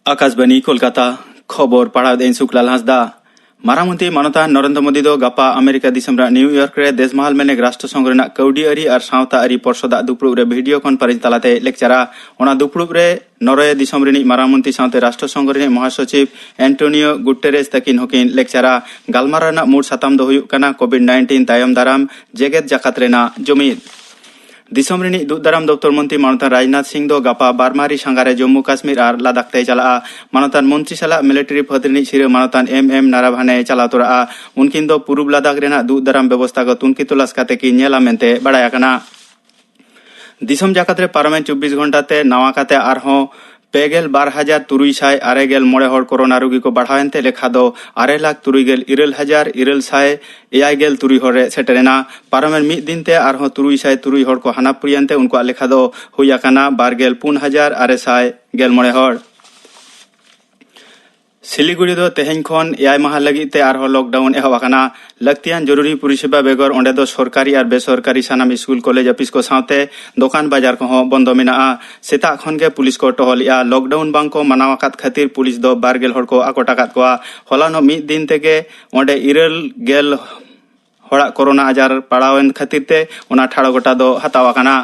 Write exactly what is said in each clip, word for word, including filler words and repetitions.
ᱟᱠᱟᱥᱵᱟᱱᱤ ᱠᱳᱞᱠᱟᱛᱟ᱾ ᱠᱷᱚᱵᱚᱨ ᱯᱟᱲᱦᱟᱣ ᱮᱫᱟᱹᱧ ᱥᱩᱠᱞᱟᱞ ᱦᱟᱸᱥᱫᱟ᱾ ᱢᱟᱨᱟᱝ ᱢᱚᱱᱛᱨᱤ ᱢᱟᱱᱚᱛᱟᱱ ᱱᱚᱨᱮᱱᱫᱨᱚ ᱢᱳᱫᱤ ᱫᱚ ᱜᱟᱯᱟ ᱟᱢᱮᱨᱤᱠᱟ ᱫᱤᱥᱚᱢ ᱨᱮᱱᱟᱜ ᱱᱤᱭᱩ ᱭᱚᱨᱠ ᱨᱮ ᱫᱮᱥ ᱢᱟᱦᱟᱞ ᱢᱮᱱᱮᱠ ᱨᱟᱥᱴᱨᱚ ᱥᱚᱝᱜᱷ ᱨᱮᱱᱟᱜ ᱠᱟᱹᱣᱰᱤ ᱟᱹᱨᱤ ᱟᱨ ᱥᱟᱶᱛᱟ ᱟᱹᱨᱤ ᱯᱚᱨᱥᱚᱫᱟᱜ ᱫᱩᱯᱲᱩᱵ ᱨᱮ ᱵᱷᱤᱰᱤᱭᱳ ᱠᱚᱱᱯᱷᱟᱨᱮᱱᱥ ᱛᱟᱞᱟᱛᱮ ᱞᱮᱠᱪᱟᱨᱟ᱾ ᱚᱱᱟ ᱫᱩᱯᱲᱩᱵ ᱨᱮ ᱱᱚᱨᱣᱮ ᱫᱤᱥᱚᱢ ᱨᱤᱱᱤᱡ ᱢᱟᱨᱟᱝ ᱢᱚᱱᱛᱨᱤ ᱥᱟᱶᱛᱮ ᱨᱟᱥᱴᱨᱚ ᱥᱚᱝᱜᱷ ᱨᱤᱱᱤᱡ ᱢᱚᱦᱟᱥᱚᱪᱤᱵᱽ ᱮᱱᱴᱳᱱᱤᱭᱳ ᱜᱩᱴᱮᱨᱮᱥ ᱛᱟᱹᱠᱤᱱ ᱦᱚᱸᱠᱤᱱ ᱞᱮᱠᱪᱟᱨᱟ᱾ ᱜᱟᱞᱢᱟᱨᱟᱣ ᱨᱮᱱᱟᱜ ᱢᱩᱲ ᱥᱟᱛᱟᱢ ᱫᱚ ᱦᱩᱭᱩᱜ ᱠᱟᱱᱟ ᱠᱳᱵᱷᱤᱰ ᱱᱟᱭᱤᱱᱴᱤᱱ ᱛᱟᱭᱚᱢ ᱫᱟᱨᱟᱢ ᱡᱮᱜᱮᱛ ᱡᱟᱠᱟᱛ ᱨᱮᱱᱟᱜ ᱡᱩᱢᱤᱫ᱾ ᱫᱤᱥᱚᱢ ᱨᱤᱱᱤᱡ ᱫᱩᱜ ᱫᱟᱨᱟᱢ ᱫᱚᱯᱛᱚᱨ ᱢᱚᱱᱛᱨᱤ ᱢᱟᱱᱚᱛᱟᱱ ᱨᱟᱡᱽᱱᱟᱛᱷ ᱥᱤᱝ ᱫᱚ ᱜᱟᱯᱟ ᱵᱟᱨᱢᱟᱨᱤ ᱥᱟᱸᱜᱷᱟᱨᱮ ᱡᱚᱢᱢᱩ ᱠᱟᱥᱢᱤᱨ ᱟᱨ ᱞᱟᱫᱟᱠᱷ ᱛᱮᱭ ᱪᱟᱞᱟᱜᱼᱟ᱾ ᱢᱟᱱᱚᱛᱟᱱ ᱢᱚᱱᱛᱨᱤ ᱥᱟᱞᱟᱜ ᱢᱤᱞᱤᱴᱟᱨᱤ ᱯᱷᱟᱹᱫ ᱨᱤᱱᱤᱡ ᱥᱤᱨᱟᱹ ᱢᱟᱱᱚᱛᱟᱱ ᱮᱢ ᱮᱢ ᱱᱟᱨᱟᱵᱷᱟᱱᱮ ᱪᱟᱞᱟᱣ ᱛᱚᱨᱟᱜᱼᱟ᱾ ᱩᱱᱠᱤᱱ ᱫᱚ ᱯᱩᱨᱩᱵ ᱞᱟᱫᱟᱠᱷ ᱨᱮᱱᱟᱜ ᱫᱩᱜ ᱫᱟᱨᱟᱢ ᱵᱮᱵᱚᱥᱛᱟ ᱠᱚ ᱛᱩᱱᱠᱷᱤ ᱛᱚᱞᱟᱥ ᱠᱟᱛᱮ ᱠᱤᱱ ᱧᱮᱞᱟ ᱢᱮᱱᱛᱮ ᱵᱟᱲᱟᱭ ᱟᱠᱟᱱᱟ᱾ ᱫᱤᱥᱚᱢ ᱡᱟᱠᱟᱛ ᱨᱮ ᱯᱟᱨᱚᱢᱮᱱ ᱪᱚᱵᱵᱤᱥ ᱜᱷᱚᱱᱴᱟ ᱛᱮ ᱱᱟᱣᱟ ᱠᱟᱛᱮ ᱟᱨᱦᱚᱸ ᱯᱮ ᱜᱮᱞ ᱵᱟᱨ ᱦᱟᱡᱟᱨ ᱛᱩᱨᱩᱭ ᱥᱟᱭ ᱟᱨᱮ ᱜᱮᱞ ᱢᱚᱬᱮ ᱦᱚᱲ ᱠᱳᱨᱳᱱᱟ ᱨᱩᱜᱤ ᱠᱚ ᱵᱟᱲᱦᱟᱣ ᱮᱱᱛᱮ ᱞᱮᱠᱷᱟ ᱫᱚ ᱟᱨᱮ ᱞᱟᱠᱷ ᱛᱩᱨᱩᱭ ᱜᱮᱞ ᱤᱨᱟᱹᱞ ᱦᱟᱡᱟᱨ ᱤᱨᱟᱹᱞ ᱥᱟᱭ ᱮᱭᱟᱭ ᱜᱮᱞ ᱛᱩᱨᱩᱭ ᱦᱚᱲ ᱨᱮ ᱥᱮᱴᱮᱨ ᱮᱱᱟ᱾ ᱯᱟᱨᱚᱢᱮᱱ ᱢᱤᱫ ᱫᱤᱱ ᱛᱮ ᱟᱨᱦᱚᱸ ᱛᱩᱨᱩᱭ ᱥᱟᱭ ᱛᱩᱨᱩᱭ ᱦᱚᱲ ᱠᱚ ᱦᱟᱱᱟᱯᱩᱨᱤ ᱮᱱᱛᱮ ᱩᱱᱠᱩᱣᱟᱜ ᱞᱮᱠᱷᱟ ᱫᱚ ᱦᱩᱭ ᱟᱠᱟᱱᱟ ᱵᱟᱨ ᱜᱮᱞ ᱯᱩᱱ ᱦᱟᱡᱟᱨ ᱟᱨᱮ ᱥᱟᱭ ᱜᱮᱞ ᱢᱚᱬᱮ ᱦᱚᱲ᱾ ᱥᱤᱞᱤᱜᱩᱲᱤ ᱫᱚ ᱛᱮᱦᱮᱧ ᱠᱷᱚᱱ ᱮᱭᱟᱭ ᱢᱟᱦᱟ ᱞᱟᱹᱜᱤᱫ ᱛᱮ ᱟᱨᱦᱚᱸ ᱞᱚᱠᱰᱟᱣᱩᱱ ᱮᱦᱚᱵ ᱟᱠᱟᱱᱟ᱾ ᱞᱟᱹᱠᱛᱤᱭᱟᱱ ᱡᱚᱨᱩᱨᱤ ᱯᱚᱨᱤᱥᱮᱵᱟ ᱵᱮᱜᱚᱨ ᱚᱸᱰᱮ ᱫᱚ ᱥᱚᱨᱠᱟᱨᱤ ᱟᱨ ᱵᱮᱥᱚᱨᱠᱟᱨᱤ ᱥᱟᱱᱟᱢ ᱥᱠᱩᱞ, ᱠᱚᱞᱮᱡᱽ, ᱚᱯᱷᱤᱥ ᱠᱚ ᱥᱟᱶᱛᱮ ᱫᱚᱠᱟᱱ ᱵᱟᱡᱟᱨ ᱠᱚᱦᱚᱸ ᱵᱚᱱᱫᱚ ᱢᱮᱱᱟᱜᱼᱟ᱾ ᱥᱮᱛᱟᱜ ᱠᱷᱚᱱ ᱜᱮ ᱯᱩᱞᱤᱥ ᱠᱚ ᱴᱚᱦᱚᱞᱮᱜᱼᱟ᱾ ᱞᱚᱠᱰᱟᱣᱩᱱ ᱵᱟᱝ ᱠᱚ ᱢᱟᱱᱟᱣ ᱟᱠᱟᱫ ᱠᱷᱟᱹᱛᱤᱨ ᱯᱩᱞᱤᱥ ᱫᱚ ᱵᱟᱨ ᱜᱮᱞ ᱦᱚᱲ ᱠᱚ ᱟᱠᱚᱴ ᱟᱠᱟᱫ ᱠᱚᱣᱟ᱾ ᱦᱚᱞᱟᱱᱚᱜ ᱢᱤᱫ ᱫᱤᱱ ᱛᱮᱜᱮ ᱚᱸᱰᱮ ᱤᱨᱟᱹᱞ ᱜᱮᱞ ᱦᱚᱲᱟᱜ ᱠᱳᱨᱳᱱᱟ ᱟᱡᱟᱨ ᱯᱟᱲᱟᱣᱮᱱ ᱠᱷᱟᱹᱛᱤᱨ ᱛᱮ ᱚᱱᱟ ᱴᱷᱟᱲᱚ ᱜᱚᱴᱟ ᱫᱚ ᱦᱟᱛᱟᱣ ᱟᱠᱟᱱᱟ᱾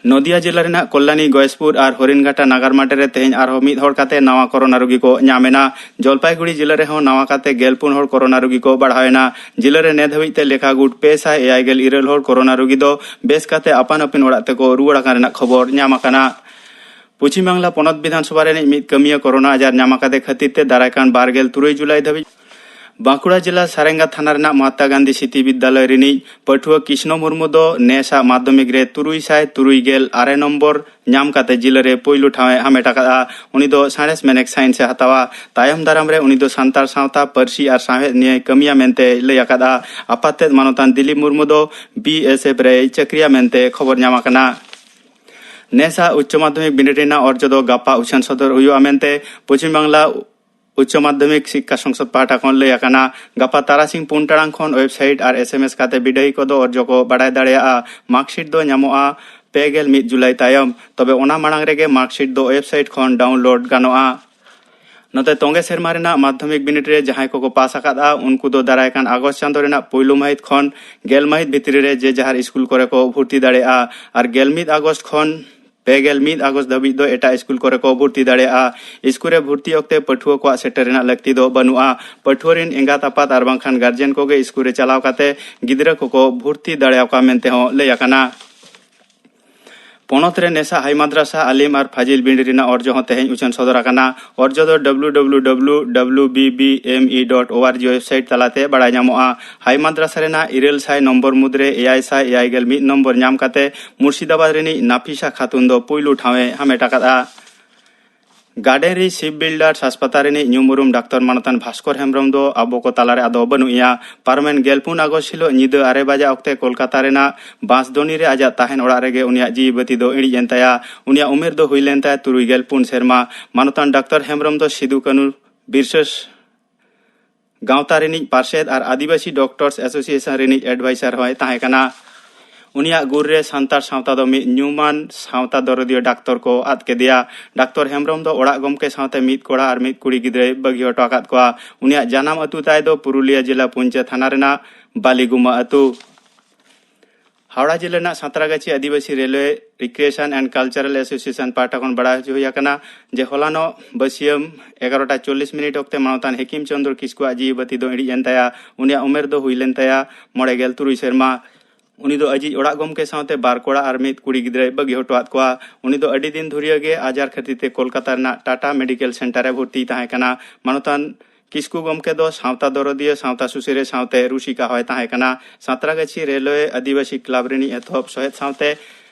ᱱᱚᱫᱤᱭᱟ ᱡᱤᱞᱟ ᱨᱮᱱᱟᱜ ᱠᱚᱞᱞᱟᱱᱤ, ᱜᱚᱭᱮᱥᱯᱩᱨ ᱟᱨ ᱦᱚᱨᱤᱱᱜᱷᱟᱴᱟ ᱱᱟᱜᱟᱨ ᱢᱟᱴᱷ ᱨᱮ ᱛᱮᱦᱮᱧ ᱟᱨᱦᱚᱸ ᱢᱤᱫ ᱦᱚᱲ ᱠᱟᱛᱮ ᱱᱟᱣᱟ ᱠᱳᱨᱳᱱᱟ ᱨᱩᱜᱤ ᱠᱚ ᱧᱟᱢ ᱮᱱᱟ᱾ ᱡᱚᱞᱯᱟᱭᱜᱩᱲᱤ ᱡᱤᱞᱟ ᱨᱮᱦᱚᱸ ᱱᱟᱣᱟ ᱠᱟᱛᱮ ᱜᱮᱞ ᱯᱩᱱ ᱦᱚᱲ ᱠᱳᱨᱳᱱᱟ ᱨᱩᱜᱤ ᱠᱚ ᱵᱟᱲᱦᱟᱣ ᱮᱱᱟ᱾ ᱡᱤᱞᱟ ᱨᱮ ᱱᱮ ᱫᱷᱟᱹᱵᱤᱡ ᱛᱮ ᱞᱮᱠᱷᱟ ᱜᱩᱴ ᱯᱮ ᱥᱟᱭ ᱮᱭᱟᱭ ᱜᱮᱞ ᱤᱨᱟᱹᱞ ᱦᱚᱲ ᱠᱳᱨᱳᱱᱟ ᱨᱩᱜᱤ ᱫᱚ ᱵᱮᱥ ᱠᱟᱛᱮ ᱟᱯᱟᱱ ᱟᱹᱯᱤᱱ ᱚᱲᱟᱜ ᱛᱮᱠᱚ ᱨᱩᱣᱟᱹᱲ ᱟᱠᱟᱱ ᱨᱮᱱᱟᱜ ᱠᱷᱚᱵᱚᱨ ᱧᱟᱢ ᱟᱠᱟᱱᱟ᱾ ᱯᱚᱪᱷᱤᱢ ᱵᱟᱝᱞᱟ ᱯᱚᱱᱚᱛ ᱵᱤᱫᱷᱟᱱ ᱥᱚᱵᱷᱟ ᱨᱤᱱᱤᱡ ᱢᱤᱫ ᱠᱟᱹᱢᱤᱭᱟᱹ ᱠᱳᱨᱳᱱᱟ ᱟᱡᱟᱨ ᱧᱟᱢ ᱟᱠᱟᱫᱮ ᱠᱷᱟᱹᱛᱤᱨ ᱛᱮ ᱫᱟᱨᱟᱭ ᱠᱟᱱ ᱵᱟᱨ ᱜᱮᱞ ᱛᱩᱨᱩᱭ ᱡᱩᱞᱟᱭ ᱫᱷᱟᱹᱵᱤᱡ ᱵᱟᱸᱠᱩᱲᱟ ᱡᱮᱞᱟ ᱥᱟᱨᱮᱝᱜᱟ ᱛᱷᱟᱱᱟ ᱨᱮᱱᱟᱜ ᱢᱚᱦᱟᱛᱢᱟ ᱜᱟᱱᱫᱷᱤ ᱥᱤᱛᱤ ᱵᱤᱫᱽᱫᱟᱞᱚᱭ ᱨᱤᱱᱤᱡ ᱯᱟᱹᱴᱷᱩᱣᱟᱹ ᱠᱤᱥᱱᱚ ᱢᱩᱨᱢᱩ ᱫᱚ ᱱᱮᱥᱟᱜ ᱢᱟᱫᱽᱫᱷᱚᱢᱤᱠ ᱨᱮ ᱛᱩᱨᱩᱭ ᱥᱟᱭ ᱛᱩᱨᱩᱭ ᱜᱮᱞ ᱟᱨᱮ ᱱᱚᱢᱵᱚᱨ ᱧᱟᱢ ᱠᱟᱛᱮ ᱡᱤᱞᱟᱹ ᱨᱮ ᱯᱩᱭᱞᱩ ᱴᱷᱟᱶ ᱮ ᱦᱟᱢᱮᱴ ᱟᱠᱟᱫᱼᱟ᱾ ᱩᱱᱤ ᱫᱚ ᱥᱟᱬᱮᱥ ᱢᱮᱱᱮᱠ ᱥᱟᱭᱮᱱᱥ ᱮ ᱦᱟᱛᱟᱣᱟ᱾ ᱛᱟᱭᱚᱢ ᱫᱟᱨᱟᱢ ᱨᱮ ᱩᱱᱤ ᱫᱚ ᱥᱟᱱᱛᱟᱲ ᱥᱟᱶᱛᱟ, ᱯᱟᱹᱨᱥᱤ ᱟᱨ ᱥᱟᱶᱦᱮᱫ ᱱᱤᱭᱮ ᱠᱟᱹᱢᱤᱭᱟ ᱢᱮᱱᱛᱮ ᱞᱟᱹᱭ ᱟᱠᱟᱫᱼᱟ᱾ ᱟᱯᱟᱛ ᱛᱮᱫ ᱢᱟᱱᱚᱛᱟᱱ ᱫᱤᱞᱤᱯ ᱢᱩᱨᱢᱩ ᱫᱚ ᱵᱤ ᱮᱥ ᱮᱯᱷ ᱨᱮᱭ ᱪᱟᱹᱠᱨᱤᱭᱟ ᱢᱮᱱᱛᱮ ᱠᱷᱚᱵᱚᱨ ᱧᱟᱢ ᱟᱠᱟᱱᱟ᱾ ᱱᱮᱥᱟᱜ ᱩᱪᱪᱚ ᱢᱟᱫᱽᱫᱷᱚᱢᱤᱠ ᱵᱤᱱᱤᱰ ᱨᱮᱱᱟᱜ ᱚᱨᱡᱚ ᱫᱚ ᱜᱟᱯᱟ ᱩᱪᱷᱟᱹᱱ ᱥᱚᱫᱚᱨ ᱦᱩᱭᱩᱜᱼᱟ ᱢᱮᱱᱛᱮ ᱯᱚᱪᱷᱤᱢ ᱵᱟᱝᱞᱟ ᱩᱪᱪᱚ ᱢᱟᱫᱽᱫᱷᱚᱢᱤᱠ ᱥᱤᱠᱠᱷᱟ ᱥᱚᱝᱥᱚᱫ ᱯᱟᱦᱴᱟ ᱠᱷᱚᱱ ᱞᱟᱹᱭ ᱟᱠᱟᱱᱟ᱾ ᱜᱟᱯᱟ ᱛᱟᱨᱟᱥᱤᱧ ᱯᱩᱱ ᱴᱟᱲᱟᱝ ᱠᱷᱚᱱ ᱣᱮᱵᱥᱟᱭᱤᱴ ᱟᱨ ᱮᱥ ᱮᱢ ᱮᱥ ᱠᱟᱛᱮ ᱵᱤᱰᱟᱹᱣᱤ ᱠᱚᱫᱚ ᱚᱨᱡᱚ ᱠᱚ ᱵᱟᱰᱟᱭ ᱫᱟᱲᱮᱭᱟᱜᱼᱟ᱾ ᱢᱟᱨᱠᱥᱤᱴ ᱫᱚ ᱧᱟᱢᱚᱜᱼᱟ ᱯᱮ ᱜᱮᱞ ᱢᱤᱫ ᱡᱩᱞᱟᱭ ᱛᱟᱭᱚᱢ, ᱛᱚᱵᱮ ᱚᱱᱟ ᱢᱟᱲᱟᱝ ᱨᱮᱜᱮ ᱢᱟᱨᱠᱥᱤᱴ ᱫᱚ ᱳᱭᱮᱵᱥᱟᱭᱤᱴ ᱠᱷᱚᱱ ᱰᱟᱣᱩᱱᱞᱳᱰ ᱜᱟᱱᱚᱜᱼᱟ᱾ ᱱᱚᱛᱮ ᱛᱚᱸᱜᱮ ᱥᱮᱨᱢᱟ ᱨᱮᱱᱟᱜ ᱢᱟᱫᱽᱫᱷᱚᱢᱤᱠ ᱵᱤᱱᱤᱰ ᱨᱮ ᱡᱟᱦᱟᱸᱭ ᱠᱚᱠᱚ ᱯᱟᱥ ᱟᱠᱟᱫᱼᱟ, ᱩᱱᱠᱩ ᱫᱚ ᱫᱟᱨᱟᱭ ᱠᱟᱱ ᱟᱜᱚᱥᱴ ᱪᱟᱸᱫᱚ ᱨᱮᱱᱟᱜ ᱯᱩᱭᱞᱩ ᱢᱟᱹᱦᱤᱛ ᱠᱷᱚᱱ ᱜᱮᱞ ᱢᱟᱹᱦᱤᱛ ᱵᱷᱤᱛᱨᱤ ᱨᱮ ᱡᱮ ᱡᱟᱦᱟᱨ ᱥᱠᱩᱞ ᱠᱚᱨᱮ ᱠᱚ ᱵᱷᱚᱨᱛᱤ ᱫᱟᱲᱮᱭᱟᱜᱼᱟ᱾ ᱟᱨ ᱜᱮᱞ ᱢᱤᱫ ᱟᱜᱚᱥᱴ ᱠᱷᱚᱱ ᱯᱮ ᱜᱮᱞ ᱢᱤᱫ ᱟᱜᱚᱥᱴ ᱫᱷᱟᱹᱵᱤᱡ ᱫᱚ ᱮᱴᱟᱜ ᱥᱠᱩᱞ ᱠᱚᱨᱮ ᱠᱚ ᱵᱷᱚᱨᱛᱤ ᱫᱟᱲᱮᱭᱟᱜᱼᱟ᱾ ᱥᱠᱩᱞ ᱨᱮ ᱵᱷᱚᱨᱛᱤ ᱚᱠᱛᱮ ᱯᱟᱹᱴᱷᱩᱣᱟᱹ ᱠᱚᱣᱟᱜ ᱥᱮᱴᱮᱨ ᱨᱮᱱᱟᱜ ᱞᱟᱹᱠᱛᱤ ᱫᱚ ᱵᱟᱹᱱᱩᱜᱼᱟ᱾ ᱯᱟᱹᱴᱷᱩᱣᱟᱹ ᱨᱮᱱ ᱮᱸᱜᱟᱛ ᱟᱯᱟᱛ ᱟᱨ ᱵᱟᱝᱠᱷᱟᱱ ᱜᱟᱨᱡᱮᱱ ᱠᱚᱜᱮ ᱥᱠᱩᱞ ᱨᱮ ᱪᱟᱞᱟᱣ ᱠᱟᱛᱮ ᱜᱤᱫᱽᱨᱟᱹ ᱠᱚᱠᱚ ᱵᱷᱚᱨᱛᱤ ᱫᱟᱲᱮᱭᱟᱠᱚᱣᱟ ᱢᱮᱱᱛᱮ ᱦᱚᱸ ᱞᱟᱹᱭ ᱟᱠᱟᱱᱟ᱾ ᱯᱚᱱᱚᱛ ᱨᱮ ᱱᱮᱥᱟ ᱦᱟᱭ ᱢᱟᱫᱽᱨᱟᱥᱟ, ᱟᱹᱞᱤᱢ ᱟᱨ ᱯᱷᱟᱡᱤᱞ ᱵᱤᱱᱰᱤ ᱨᱮᱱᱟᱜ ᱚᱨᱡᱚ ᱦᱚᱸ ᱛᱮᱦᱮᱧ ᱩᱪᱷᱟᱹᱱ ᱥᱚᱫᱚᱨ ᱟᱠᱟᱱᱟ᱾ ᱚᱨᱡᱚ ᱫᱚ W W W dot B B M E dot O R G website ᱛᱟᱞᱟᱛᱮ ᱵᱟᱲᱟᱭ ᱧᱟᱢᱚᱜᱼᱟ᱾ ᱦᱟᱭ ᱢᱟᱫᱽᱨᱟᱥᱟ ᱨᱮᱱᱟᱜ ᱤᱨᱟᱹᱞ ᱥᱟᱭ ᱱᱚᱢᱵᱚᱨ ᱢᱩᱫᱽᱨᱮ ᱮᱭᱟᱭ ᱥᱟᱭ ᱮᱭᱟᱭ ᱜᱮᱞ ᱢᱤᱫ ᱱᱚᱢᱵᱚᱨ ᱧᱟᱢ ᱠᱟᱛᱮ ᱢᱩᱨᱥᱤᱫᱟᱵᱟᱫᱽ ᱨᱤᱱᱤᱡ ᱱᱟᱯᱷᱤᱥᱟ ᱠᱷᱟᱛᱩᱱ ᱫᱚ ᱯᱩᱭᱞᱩ ᱴᱷᱟᱶ ᱮ ᱦᱟᱢᱮᱴ ᱟᱠᱟᱫᱼᱟ᱾ ᱜᱟᱨᱰᱮᱱ ᱨᱤ ᱥᱤᱯ ᱵᱤᱞᱰᱟᱨᱥ ᱦᱟᱥᱯᱟᱛᱟᱞ ᱨᱤᱱᱤᱡ ᱧᱩᱢ ᱩᱨᱩᱢ ᱰᱟᱠᱛᱚᱨ ᱢᱟᱱᱚᱛᱟᱱ ᱵᱷᱟᱥᱠᱚᱨ ᱦᱮᱢᱵᱨᱚᱢ ᱫᱚ ᱟᱵᱚ ᱠᱚ ᱛᱟᱞᱟᱨᱮ ᱟᱫᱚ ᱵᱟᱹᱱᱩᱜ ᱮᱭᱟ᱾ ᱯᱟᱨᱚᱢᱮᱱ ᱜᱮᱞᱯᱩᱱ ᱟᱜᱚᱥᱴ ᱦᱤᱞᱚᱜ ᱧᱤᱫᱟᱹ ᱟᱨᱮ ᱵᱟᱡᱟ ᱚᱠᱛᱮ ᱠᱳᱞᱠᱟᱛᱟ ᱨᱮᱱᱟᱜ ᱵᱟᱸᱥᱫᱚᱱᱤ ᱨᱮ ᱟᱡᱟᱜ ᱛᱟᱦᱮᱱ ᱚᱲᱟᱜ ᱨᱮᱜᱮ ᱩᱱᱤᱭᱟᱜ ᱡᱤᱣᱤ ᱵᱟᱹᱛᱤ ᱫᱚ ᱤᱬᱤᱡ ᱮᱱ ᱛᱟᱭᱟ᱾ ᱩᱱᱤᱭᱟᱜ ᱩᱢᱮᱨ ᱫᱚ ᱦᱩᱭ ᱞᱮᱱ ᱛᱟᱭᱟ ᱛᱩᱨᱩᱭ ᱜᱮᱞ ᱯᱩᱱ ᱥᱮᱨᱢᱟ᱾ ᱢᱟᱱᱚᱛᱟᱱ ᱰᱟᱠᱛᱚᱨ ᱦᱮᱢᱵᱨᱚᱢ ᱫᱚ ᱥᱤᱫᱩ ᱠᱟᱹᱱᱩ ᱵᱤᱨᱥᱟᱹ ᱜᱟᱶᱛᱟ ᱨᱤᱱᱤᱡ ᱯᱟᱨᱥᱮᱛ ᱟᱨ ᱟᱹᱫᱤᱵᱟᱹᱥᱤ ᱰᱚᱠᱴᱚᱨᱥ ᱮᱥᱳᱥᱤᱭᱮᱥᱚᱱ ᱨᱤᱱᱤᱡ ᱮᱰᱵᱟᱭᱥᱟᱨ ᱦᱚᱸᱭ ᱛᱟᱦᱮᱸ ᱠᱟᱱᱟ᱾ ᱩᱱᱤᱭᱟᱜ ᱜᱩᱨ ᱨᱮ ᱥᱟᱱᱛᱟᱲ ᱥᱟᱶᱛᱟ ᱫᱚ ᱢᱤᱫ ᱧᱩᱢᱟᱱ ᱥᱟᱶᱛᱟ ᱫᱚᱨᱚᱫᱤᱭᱟᱹ ᱰᱟᱠᱛᱚᱨ ᱠᱚ ᱟᱫ ᱠᱮᱫᱮᱭᱟ᱾ ᱰᱟᱠᱛᱚᱨ ᱦᱮᱢᱵᱨᱚᱢ ᱫᱚ ᱚᱲᱟᱜ ᱜᱚᱢᱠᱮ ᱥᱟᱶᱛᱮ ᱢᱤᱫ ᱠᱚᱲᱟ ᱟᱨ ᱢᱤᱫ ᱠᱩᱲᱤ ᱜᱤᱫᱽᱨᱟᱹᱭ ᱵᱟᱹᱜᱤ ᱦᱚᱴᱚ ᱟᱠᱟᱫ ᱠᱚᱣᱟ᱾ ᱩᱱᱤᱭᱟᱜ ᱡᱟᱱᱟᱢ ᱟᱹᱛᱩ ᱛᱟᱭ ᱫᱚ ᱯᱩᱨᱩᱞᱤᱭᱟᱹ ᱡᱮᱞᱟ ᱯᱩᱧᱪᱟ ᱛᱷᱟᱱᱟ ᱨᱮᱱᱟᱜ ᱵᱟᱞᱤᱜᱩᱢᱟ ᱟᱹᱛᱩ᱾ ᱦᱟᱣᱲᱟ ᱡᱮᱞᱟ ᱨᱮᱱᱟᱜ ᱥᱟᱸᱛᱨᱟᱜᱟᱪᱷᱤ ᱟᱹᱫᱤᱵᱟᱹᱥᱤ ᱨᱮᱞᱣᱮ ᱨᱤᱠᱨᱤᱭᱮᱥᱚᱱ ᱮᱱᱰ ᱠᱟᱞᱪᱟᱨᱟᱞ ᱮᱥᱳᱥᱤᱭᱮᱥᱚᱱ ᱯᱟᱦᱴᱟ ᱠᱷᱚᱱ ᱵᱟᱲᱟᱭ ᱦᱚᱪᱚ ᱦᱩᱭ ᱟᱠᱟᱱᱟ ᱡᱮ ᱦᱚᱞᱟᱱᱚᱜ ᱵᱟᱹᱥᱭᱟᱹᱢ ᱮᱜᱟᱨᱚᱴᱟ ᱪᱚᱞᱞᱤᱥ ᱢᱤᱱᱤᱴ ᱚᱠᱛᱮ ᱢᱟᱱᱚᱛᱟᱱ ᱦᱮᱠᱤᱢ ᱪᱚᱸᱫᱽᱨᱚ ᱠᱤᱥᱠᱩᱣᱟᱜ ᱡᱤᱣᱤ ᱵᱟᱹᱛᱤ ᱫᱚ ᱤᱬᱤᱡ ᱮᱱ ᱛᱟᱭᱟ᱾ ᱩᱱᱤᱭᱟᱜ ᱩᱢᱮᱨ ᱫᱚ ᱦᱩᱭ ᱞᱮᱱ ᱛᱟᱭᱟ ᱢᱚᱬᱮ ᱜᱮᱞ ᱛᱩᱨᱩᱭ ᱥᱮᱨᱢᱟ᱾ ᱩᱱᱤ ᱫᱚ ᱟᱡᱤᱡ ᱚᱲᱟᱜ ᱜᱚᱢᱠᱮ ᱥᱟᱶᱛᱮ ᱵᱟᱨ ᱠᱚᱲᱟ ᱟᱨ ᱢᱤᱫ ᱠᱩᱲᱤ ᱜᱤᱫᱽᱨᱟᱹᱭ ᱵᱟᱹᱜᱤ ᱦᱚᱴᱚ ᱟᱫ ᱠᱚᱣᱟ᱾ ᱩᱱᱤ ᱫᱚ ᱟᱹᱰᱤ ᱫᱤᱱ ᱫᱷᱩᱨᱤᱭᱟᱹ ᱜᱮ ᱟᱡᱟᱨ ᱠᱷᱟᱹᱛᱤᱨ ᱛᱮ ᱠᱳᱞᱠᱟᱛᱟ ᱨᱮᱱᱟᱜ ᱴᱟᱴᱟ ᱢᱮᱰᱤᱠᱮᱞ ᱥᱮᱱᱴᱟᱨ ᱨᱮ ᱵᱷᱚᱨᱛᱤ ᱛᱟᱦᱮᱸ ᱠᱟᱱᱟ᱾ ᱢᱟᱱᱚᱛᱟᱱ ᱠᱤᱥᱠᱩ ᱜᱚᱢᱠᱮ ᱫᱚ ᱥᱟᱶᱛᱟ ᱫᱚᱨᱚᱫᱤᱭᱟᱹ, ᱥᱟᱶᱛᱟ ᱥᱩᱥᱟᱹᱨᱤᱭᱟᱹ ᱥᱟᱶᱛᱮ ᱨᱩᱥᱤᱠᱟ ᱦᱚᱸᱭ ᱛᱟᱦᱮᱸ ᱠᱟᱱᱟ᱾ ᱥᱟᱸᱛᱨᱟᱜᱟᱹᱪᱷᱤ ᱨᱮᱞᱣᱮ ᱟᱹᱫᱤᱵᱟᱹᱥᱤ ᱠᱞᱟᱵᱽ ᱨᱤᱱᱤᱡ ᱮᱛᱚᱦᱚᱵ ᱥᱚᱦᱮᱫ ᱥᱟᱶᱛᱮ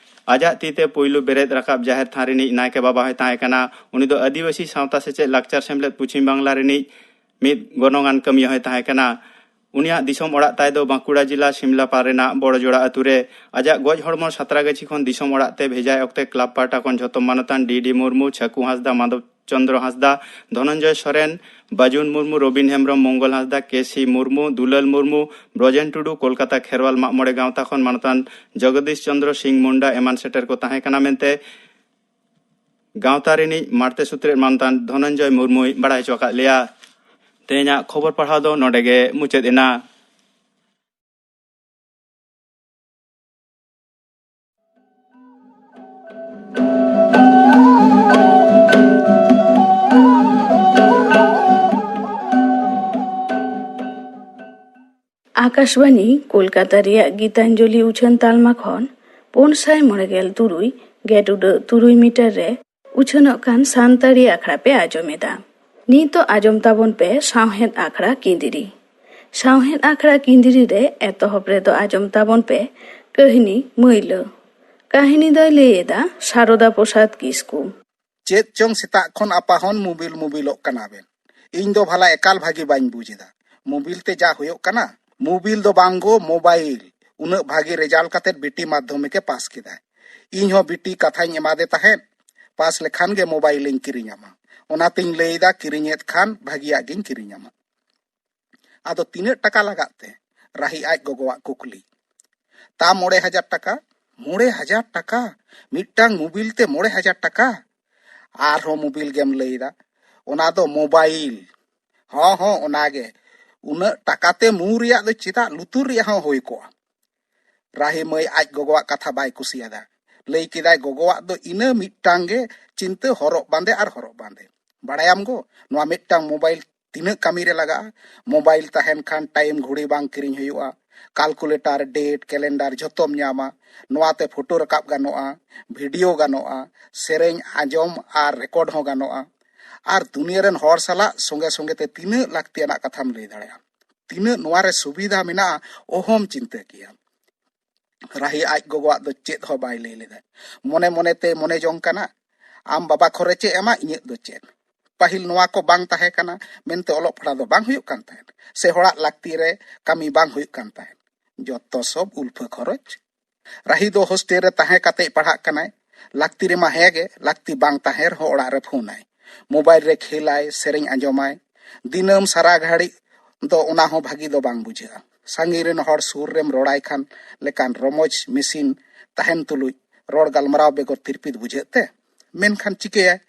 ᱟᱡᱟᱜ ᱛᱤ ᱛᱮ ᱯᱩᱭᱞᱩ ᱵᱮᱨᱮᱫ ᱨᱟᱠᱟᱵ ᱡᱟᱦᱮᱨ ᱛᱷᱟᱱ ᱨᱤᱱᱤᱡ ᱱᱟᱭᱠᱮ ᱵᱟᱵᱟ ᱦᱚᱸᱭ ᱛᱟᱦᱮᱸ ᱠᱟᱱᱟ᱾ ᱩᱱᱤ ᱫᱚ ᱟᱹᱫᱤᱵᱟᱹᱥᱤ ᱥᱟᱶᱛᱟ ᱥᱮᱪᱮᱫ ᱞᱟᱠᱪᱟᱨ ᱥᱮᱢᱞᱮᱫ ᱯᱚᱪᱷᱤᱢ ᱵᱟᱝᱞᱟ ᱨᱤᱱᱤᱡ ᱢᱤᱫ ᱜᱚᱱᱚᱝᱟᱱ ᱠᱟᱹᱢᱤᱭᱟᱹ ᱦᱚᱸᱭ ᱛᱟᱦᱮᱸ ᱠᱟᱱᱟ᱾ ᱩᱱᱤᱭᱟᱜ ᱫᱤᱥᱚᱢ ᱚᱲᱟᱜ ᱛᱟᱭ ᱫᱚ ᱵᱟᱸᱠᱩᱲᱟ ᱡᱮᱞᱟ ᱥᱤᱢᱞᱟᱯᱟᱞ ᱨᱮᱱᱟᱜ ᱵᱚᱲᱚᱡᱳᱲᱟ ᱟᱹᱛᱩ ᱨᱮ᱾ ᱟᱡᱟᱜ ᱜᱚᱡ ᱦᱚᱲᱢᱚ ᱥᱟᱸᱛᱨᱟᱜᱟᱹᱪᱷᱤ ᱠᱷᱚᱱ ᱫᱤᱥᱚᱢ ᱚᱲᱟᱜ ᱛᱮ ᱵᱷᱮᱡᱟᱭ ᱚᱠᱛᱮ ᱠᱞᱟᱵᱽ ᱯᱟᱦᱴᱟ ᱠᱷᱚᱱ ᱡᱷᱚᱛᱚ ᱢᱟᱱᱚᱛᱟᱱ ᱰᱤ ᱰᱤ ᱢᱩᱨᱢᱩ, ᱪᱷᱟᱠᱩ ᱦᱟᱸᱥᱫᱟ, ᱢᱟᱫᱚᱵ ᱪᱚᱱᱫᱨᱚ ᱦᱟᱸᱥᱫᱟ, ᱫᱷᱚᱱᱚᱱᱡᱚᱭ ᱥᱚᱨᱮᱱ, ᱵᱟᱡᱩᱱ ᱢᱩᱨᱢᱩ, ᱨᱚᱵᱤᱱ ᱦᱮᱢᱵᱨᱚᱢ, ᱢᱚᱝᱜᱚᱞ ᱦᱟᱸᱥᱫᱟ, ᱠᱮᱥᱤ ᱢᱩᱨᱢᱩ, ᱫᱩᱞᱟᱞ ᱢᱩᱨᱢᱩ, ᱵᱨᱚᱡᱮᱱ ᱴᱩᱰᱩ, ᱠᱳᱞᱠᱟᱛᱟ ᱠᱷᱮᱨᱣᱟᱞ ᱢᱟᱜ ᱢᱚᱬᱮ ᱜᱟᱶᱛᱟ ᱠᱷᱚᱱ ᱢᱟᱱᱚᱛᱟᱱ ᱡᱚᱜᱚᱫᱤᱥ ᱪᱚᱱᱫᱨᱚ ᱥᱤᱝ ᱢᱩᱱᱰᱟ ᱮᱢᱟᱱ ᱥᱮᱴᱮᱨ ᱠᱚ ᱛᱟᱦᱮᱸ ᱠᱟᱱᱟ ᱢᱮᱱᱛᱮ ᱜᱟᱶᱛᱟ ᱨᱤᱱᱤᱡ ᱢᱟᱬᱛᱮ ᱥᱩᱛᱨᱮᱫ ᱢᱟᱱᱚᱛᱟᱱ ᱫᱷᱚᱱᱚᱱᱡᱚᱭ ᱢᱩᱨᱢᱩᱭ ᱵᱟᱲᱟᱭ ᱦᱚᱪᱚ ᱟᱠᱟᱫ ᱞᱮᱭᱟ᱾ ᱛᱮᱦᱮᱧᱟᱜ ᱠᱷᱚᱵᱚᱨ ᱯᱟᱲᱦᱟᱣ ᱫᱚ ᱱᱚᱰᱮ ᱜᱮ ᱢᱩᱪᱟᱹᱫ ᱮᱱᱟ᱾ ᱟᱠᱟᱥᱵᱟᱱᱤ ᱠᱳᱞᱠᱟᱛᱟ ᱨᱮᱭᱟᱜ ᱜᱤᱛᱟᱧᱡᱚᱞᱤ ᱩᱪᱷᱟᱹᱱ ᱛᱟᱞᱢᱟ ᱠᱷᱚᱱ ᱯᱩᱱ ᱥᱟᱭ ᱢᱚᱬᱮ ᱜᱮᱞ ᱛᱩᱨᱩᱭ ᱜᱮᱴ ᱩᱰᱟᱹᱜ ᱛᱩᱨᱩᱭ ᱢᱤᱴᱟᱨ ᱨᱮ ᱩᱪᱷᱟᱹᱱᱚᱜ ᱠᱟᱱ ᱥᱟᱱᱛᱟᱲᱤ ᱟᱠᱷᱲᱟ ᱯᱮ ᱟᱸᱡᱚᱢ ᱮᱫᱟ᱾ ᱱᱤᱛᱚᱜ ᱟᱸᱡᱚᱢ ᱛᱟᱵᱚᱱ ᱯᱮ ᱥᱟᱶᱦᱮᱫ ᱟᱠᱷᱲᱟ ᱠᱤᱸᱫᱤᱨᱤ᱾ ᱥᱟᱶᱦᱮᱫ ᱟᱠᱷᱲᱟ ᱠᱤᱸᱫᱤᱨᱤ ᱨᱮ ᱮᱛᱚᱦᱚᱵ ᱨᱮᱫᱚ ᱟᱸᱡᱚᱢ ᱛᱟᱵᱚᱱ ᱯᱮ ᱠᱟᱹᱦᱱᱤ ᱢᱟᱹᱭᱞᱟᱹ᱾ ᱠᱟᱹᱦᱱᱤ ᱫᱚᱭ ᱞᱟᱹᱭ ᱮᱫᱟ ᱥᱟᱨᱚᱫᱟ ᱯᱨᱚᱥᱟᱫᱽ ᱠᱤᱥᱠᱩ᱾ ᱪᱮᱫ ᱪᱚᱝ ᱥᱮᱛᱟᱜ ᱠᱷᱚᱱ ᱟᱯᱟ ᱦᱚᱱ ᱢᱩᱵᱤᱞ ᱢᱩᱵᱤᱞᱚᱜ ᱠᱟᱱᱟ ᱵᱮᱱ᱾ ᱤᱧ ᱫᱚ ᱵᱷᱟᱞᱟ ᱮᱠᱟᱞ ᱵᱷᱟᱹᱜᱤ ᱵᱟᱹᱧ ᱵᱩᱡᱽ ᱮᱫᱟ᱾ ᱢᱩᱵᱤᱞ ᱛᱮ ᱡᱟ ᱦᱩᱭᱩᱜ ᱠᱟᱱᱟ? ᱢᱩᱵᱤᱞ ᱫᱚ ᱵᱟᱝ ᱜᱳ, ᱢᱳᱵᱟᱭᱤᱞ᱾ ᱩᱱᱟᱹᱜ ᱵᱷᱟᱹᱜᱤ ᱨᱮᱡᱟᱞᱴ ᱠᱟᱛᱮᱫ ᱵᱤᱴᱤ ᱢᱟᱫᱽᱫᱷᱚᱢᱤᱠ ᱮ ᱯᱟᱥ ᱠᱮᱫᱟᱭ᱾ ᱤᱧ ᱦᱚᱸ ᱵᱤᱴᱤ ᱠᱟᱛᱷᱟᱧ ᱮᱢᱟᱫᱮ ᱛᱟᱦᱮᱸᱫ, ᱯᱟᱥ ᱞᱮᱠᱷᱟᱱ ᱜᱮ ᱢᱳᱵᱟᱭᱤᱞ ᱤᱧ ᱠᱤᱨᱤᱧ ᱟᱢᱟ᱾ ᱚᱱᱟᱛᱤᱧ ᱞᱟᱹᱭ ᱮᱫᱟ, ᱠᱤᱨᱤᱧᱮᱫ ᱠᱷᱟᱱ ᱵᱷᱟᱹᱜᱤᱭᱟᱜ ᱜᱤᱧ ᱠᱤᱨᱤᱧ ᱟᱢᱟ᱾ ᱟᱫᱚ ᱛᱤᱱᱟᱹᱜ ᱴᱟᱠᱟ ᱞᱟᱜᱟᱜ ᱛᱮ? ᱨᱟᱦᱤ ᱟᱡ ᱜᱚᱜᱚᱣᱟᱜ ᱠᱩᱠᱞᱤ᱾ ᱛᱟ ᱢᱚᱬᱮ ᱦᱟᱡᱟᱨ ᱴᱟᱠᱟ᱾ ᱢᱚᱬᱮ ᱦᱟᱡᱟᱨ ᱴᱟᱠᱟ? ᱢᱤᱫᱴᱟᱝ ᱢᱩᱵᱤᱞ ᱛᱮ ᱢᱚᱬᱮ ᱦᱟᱡᱟᱨ ᱴᱟᱠᱟ? ᱟᱨᱦᱚᱸ ᱢᱩᱵᱤᱞ ᱜᱮᱢ ᱞᱟᱹᱭ ᱮᱫᱟ? ᱚᱱᱟ ᱫᱚ ᱢᱳᱵᱟᱭᱤᱞ᱾ ᱦᱚᱸ, ᱦᱚᱸ, ᱚᱱᱟᱜᱮ᱾ ᱩᱱᱟᱹᱜ ᱴᱟᱠᱟᱛᱮ ᱢᱩ ᱨᱮᱭᱟᱜ ᱫᱚ ᱪᱮᱫᱟᱜ ᱞᱩᱛᱩᱨ ᱨᱮᱭᱟᱜ ᱦᱚᱸ ᱦᱩᱭ ᱠᱚᱜᱼᱟ᱾ ᱨᱟᱦᱤ ᱢᱟᱹᱭ ᱟᱡ ᱜᱚᱜᱚᱣᱟᱜ ᱠᱟᱛᱷᱟ ᱵᱟᱭ ᱠᱩᱥᱤᱭᱟᱫᱟ᱾ ᱞᱟᱹᱭ ᱠᱮᱫᱟᱭ, ᱜᱚᱜᱚᱣᱟᱜ ᱫᱚ ᱤᱱᱟᱹ ᱢᱤᱫᱴᱟᱝ ᱜᱮ ᱪᱤᱱᱛᱟᱹ, ᱦᱚᱨᱚᱜ ᱵᱟᱸᱫᱮ ᱟᱨ ᱦᱚᱨᱚᱜ ᱵᱟᱸᱫᱮ᱾ ᱵᱟᱲᱟᱭᱟᱢ ᱜᱚ, ᱱᱚᱣᱟ ᱢᱤᱫᱴᱟᱝ ᱢᱳᱵᱟᱭᱤᱞ ᱛᱤᱱᱟᱹᱜ ᱠᱟᱹᱢᱤ ᱨᱮ ᱞᱟᱜᱟᱜᱼᱟ? ᱢᱳᱵᱟᱭᱤᱞ ᱛᱟᱦᱮᱱ ᱠᱷᱟᱱ ᱴᱟᱭᱤᱢ ᱜᱷᱩᱲᱤ ᱵᱟᱝ ᱠᱤᱨᱤᱧ ᱦᱩᱭᱩᱜᱼᱟ, ᱠᱟᱞᱠᱩᱞᱮᱴᱟᱨ, ᱰᱮᱴ, ᱠᱮᱞᱮᱱᱰᱟᱨ ᱡᱷᱚᱛᱚᱢ ᱧᱟᱢᱟ᱾ ᱱᱚᱣᱟᱛᱮ ᱯᱷᱳᱴᱳ ᱨᱟᱠᱟᱵ ᱜᱟᱱᱚᱜᱼᱟ, ᱵᱷᱤᱰᱤᱭᱳ ᱜᱟᱱᱚᱜᱼᱟ, ᱥᱮᱨᱮᱧ ᱟᱸᱡᱚᱢ ᱟᱨ ᱨᱮᱠᱚᱨᱰ ᱦᱚᱸ ᱜᱟᱱᱚᱜᱼᱟ᱾ ᱟᱨ ᱫᱩᱱᱤᱭᱟᱹ ᱨᱮᱱ ᱦᱚᱲ ᱥᱟᱞᱟᱜ ᱥᱚᱸᱜᱮ ᱥᱚᱸᱜᱮ ᱛᱮ ᱛᱤᱱᱟᱹᱜ ᱞᱟᱹᱠᱛᱤᱭᱟᱱᱟᱜ ᱠᱟᱛᱷᱟᱢ ᱞᱟᱹᱭ ᱫᱟᱲᱮᱭᱟᱜᱼᱟ᱾ ᱛᱤᱱᱟᱹᱜ ᱱᱚᱣᱟ ᱨᱮ ᱥᱩᱵᱤᱫᱷᱟ ᱢᱮᱱᱟᱜᱼᱟ, ᱚᱦᱚᱢ ᱪᱤᱱᱛᱟᱹ ᱠᱮᱭᱟ᱾ ᱨᱟᱦᱤ ᱟᱡ ᱜᱚᱜᱚᱣᱟᱜ ᱫᱚ ᱪᱮᱫ ᱦᱚᱸ ᱵᱟᱭ ᱞᱟᱹᱭ ᱞᱮᱫᱟ᱾ ᱢᱚᱱᱮ ᱢᱚᱱᱮ ᱛᱮ ᱢᱚᱱᱮ ᱡᱚᱝ ᱠᱟᱱᱟ, ᱟᱢ ᱵᱟᱵᱟ ᱠᱷᱚᱨᱚᱪᱮ ᱮᱢᱟ, ᱤᱧᱟᱹᱜ ᱫᱚ ᱪᱮᱫ? ᱯᱟᱹᱦᱤᱞ ᱱᱚᱣᱟ ᱠᱚ ᱵᱟᱝ ᱛᱟᱦᱮᱸ ᱠᱟᱱᱟ ᱢᱮᱱᱛᱮ ᱚᱞᱚᱜ ᱯᱟᱲᱦᱟᱣ ᱫᱚ ᱵᱟᱝ ᱦᱩᱭᱩᱜ ᱠᱟᱱ ᱛᱟᱦᱮᱸᱫ, ᱥᱮ ᱦᱚᱲᱟᱜ ᱞᱟᱹᱠᱛᱤ ᱨᱮ ᱠᱟᱹᱢᱤ ᱵᱟᱝ ᱦᱩᱭᱩᱜ ᱠᱟᱱ ᱛᱟᱦᱮᱸᱫ᱾ ᱡᱚᱛᱚ ᱥᱚᱵ ᱩᱞᱯᱷᱟᱹ ᱠᱷᱚᱨᱚᱪ᱾ ᱨᱟᱦᱤ ᱫᱚ ᱦᱳᱥᱴᱮᱞ ᱨᱮ ᱛᱟᱦᱮᱸ ᱠᱟᱛᱮᱭ ᱯᱟᱲᱦᱟᱜ ᱠᱟᱱᱟᱭ᱾ ᱞᱟᱹᱠᱛᱤ ᱨᱮᱢᱟ ᱦᱮᱸ ᱜᱮ, ᱞᱟᱹᱠᱛᱤ ᱵᱟᱝ ᱛᱟᱦᱮᱸ ᱨᱮᱦᱚᱸ ᱚᱲᱟᱜ ᱨᱮ ᱯᱷᱳᱱᱟᱭ᱾ ᱢᱳᱵᱟᱭᱤᱞ ᱨᱮ ᱠᱷᱮᱞᱟᱭ, ᱥᱮᱨᱮᱧ ᱟᱸᱡᱚᱢᱟᱭ᱾ ᱫᱤᱱᱟᱹᱢ ᱥᱟᱨᱟ ᱜᱷᱟᱹᱲᱤᱡ ᱫᱚ ᱚᱱᱟ ᱦᱚᱸ ᱵᱷᱟᱹᱜᱤ ᱫᱚ ᱵᱟᱝ ᱵᱩᱡᱷᱟᱹᱜᱼᱟ᱾ ᱥᱟᱺᱜᱤᱧ ᱨᱮᱱ ᱦᱚᱲ ᱥᱩᱨ ᱨᱮᱢ ᱨᱚᱲᱟᱭ ᱠᱷᱟᱱ ᱞᱮᱠᱟᱱ ᱨᱚᱢᱚᱡᱽ ᱢᱮᱥᱤᱱ ᱛᱟᱦᱮᱱ ᱛᱩᱞᱩᱡ ᱨᱚᱲ ᱜᱟᱞᱢᱟᱨᱟᱣ ᱵᱮᱜᱚᱨ ᱛᱤᱨᱯᱤᱛ ᱵᱩᱡᱷᱟᱹᱜ ᱛᱮ᱾ ᱢᱮᱱᱠᱷᱟᱱ ᱪᱤᱠᱟᱹᱭᱟᱭ?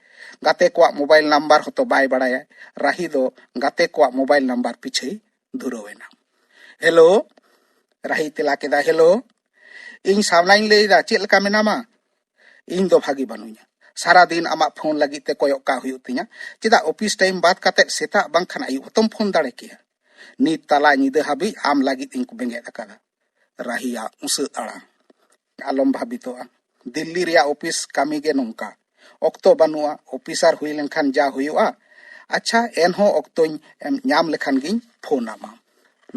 ᱜᱟᱛᱮ ᱠᱚᱣᱟᱜ ᱢᱳᱵᱟᱭᱤᱞ ᱱᱟᱢᱵᱟᱨ ᱦᱚᱸᱛᱚ ᱵᱟᱭ ᱵᱟᱲᱟᱭᱟ᱾ ᱨᱟᱦᱤ ᱫᱚ ᱜᱟᱛᱮ ᱠᱚᱣᱟᱜ ᱢᱳᱵᱟᱭᱤᱞ ᱱᱟᱢᱵᱟᱨ ᱯᱤᱪᱷᱟᱹᱭ ᱫᱷᱩᱨᱟᱹᱣ ᱮᱱᱟ᱾ "ᱦᱮᱞᱳ!" ᱨᱟᱦᱤ ᱛᱮᱞᱟ ᱠᱮᱫᱟ, "ᱦᱮᱞᱳ, ᱤᱧ ᱥᱟᱣᱱᱟᱧ ᱞᱟᱹᱭ ᱮᱫᱟ, ᱪᱮᱫ ᱞᱮᱠᱟ ᱢᱮᱱᱟᱢᱟ?" "ᱤᱧ ᱫᱚ ᱵᱷᱟᱹᱜᱤ ᱵᱟᱹᱱᱩᱧᱟ᱾ ᱥᱟᱨᱟ ᱫᱤᱱ ᱟᱢᱟᱜ ᱯᱷᱳᱱ ᱞᱟᱹᱜᱤᱫ ᱛᱮ ᱠᱚᱭᱚᱜ ᱠᱟᱜ ᱦᱩᱭᱩᱜ ᱛᱤᱧᱟ᱾ ᱪᱮᱫᱟᱜ ᱚᱯᱷᱤᱥ ᱴᱟᱭᱤᱢ ᱵᱟᱫ ᱠᱟᱛᱮ ᱥᱮᱛᱟᱜ ᱵᱟᱝᱠᱷᱟᱱ ᱟᱹᱭᱩᱵ ᱦᱚᱸᱛᱚᱢ ᱯᱷᱳᱱ ᱫᱟᱲᱮ ᱠᱮᱭᱟ? ᱱᱤᱛ ᱛᱟᱞᱟ ᱧᱤᱫᱟᱹ ᱦᱟᱹᱵᱤᱡ ᱟᱢ ᱞᱟᱹᱜᱤᱫ ᱤᱧ ᱠᱚ ᱵᱮᱸᱜᱮᱫ ᱟᱠᱟᱫᱟ᱾" ᱨᱟᱦᱤᱭᱟᱜ ᱩᱥᱟᱹᱫ ᱟᱲᱟᱝ᱾ "ᱟᱞᱚᱢ ᱵᱷᱟᱵᱤᱛᱚᱜᱼᱟ᱾ ᱫᱤᱞᱞᱤ ᱨᱮᱭᱟᱜ ᱚᱯᱷᱤᱥ ᱠᱟᱹᱢᱤ ᱜᱮ ᱱᱚᱝᱠᱟ᱾ ᱚᱠᱛᱚ ᱵᱟᱹᱱᱩᱜᱼᱟ, ᱚᱯᱷᱤᱥᱟᱨ ᱦᱩᱭ ᱞᱮᱱᱠᱷᱟᱱ ᱡᱟ ᱦᱩᱭᱩᱜᱼᱟ᱾ ᱟᱪᱪᱷᱟ, ᱮᱱᱦᱚᱸ ᱚᱠᱛᱚᱧ ᱮᱢ, ᱧᱟᱢ ᱞᱮᱠᱷᱟᱱ ᱜᱤᱧ ᱯᱷᱳᱱ ᱟᱢᱟ᱾"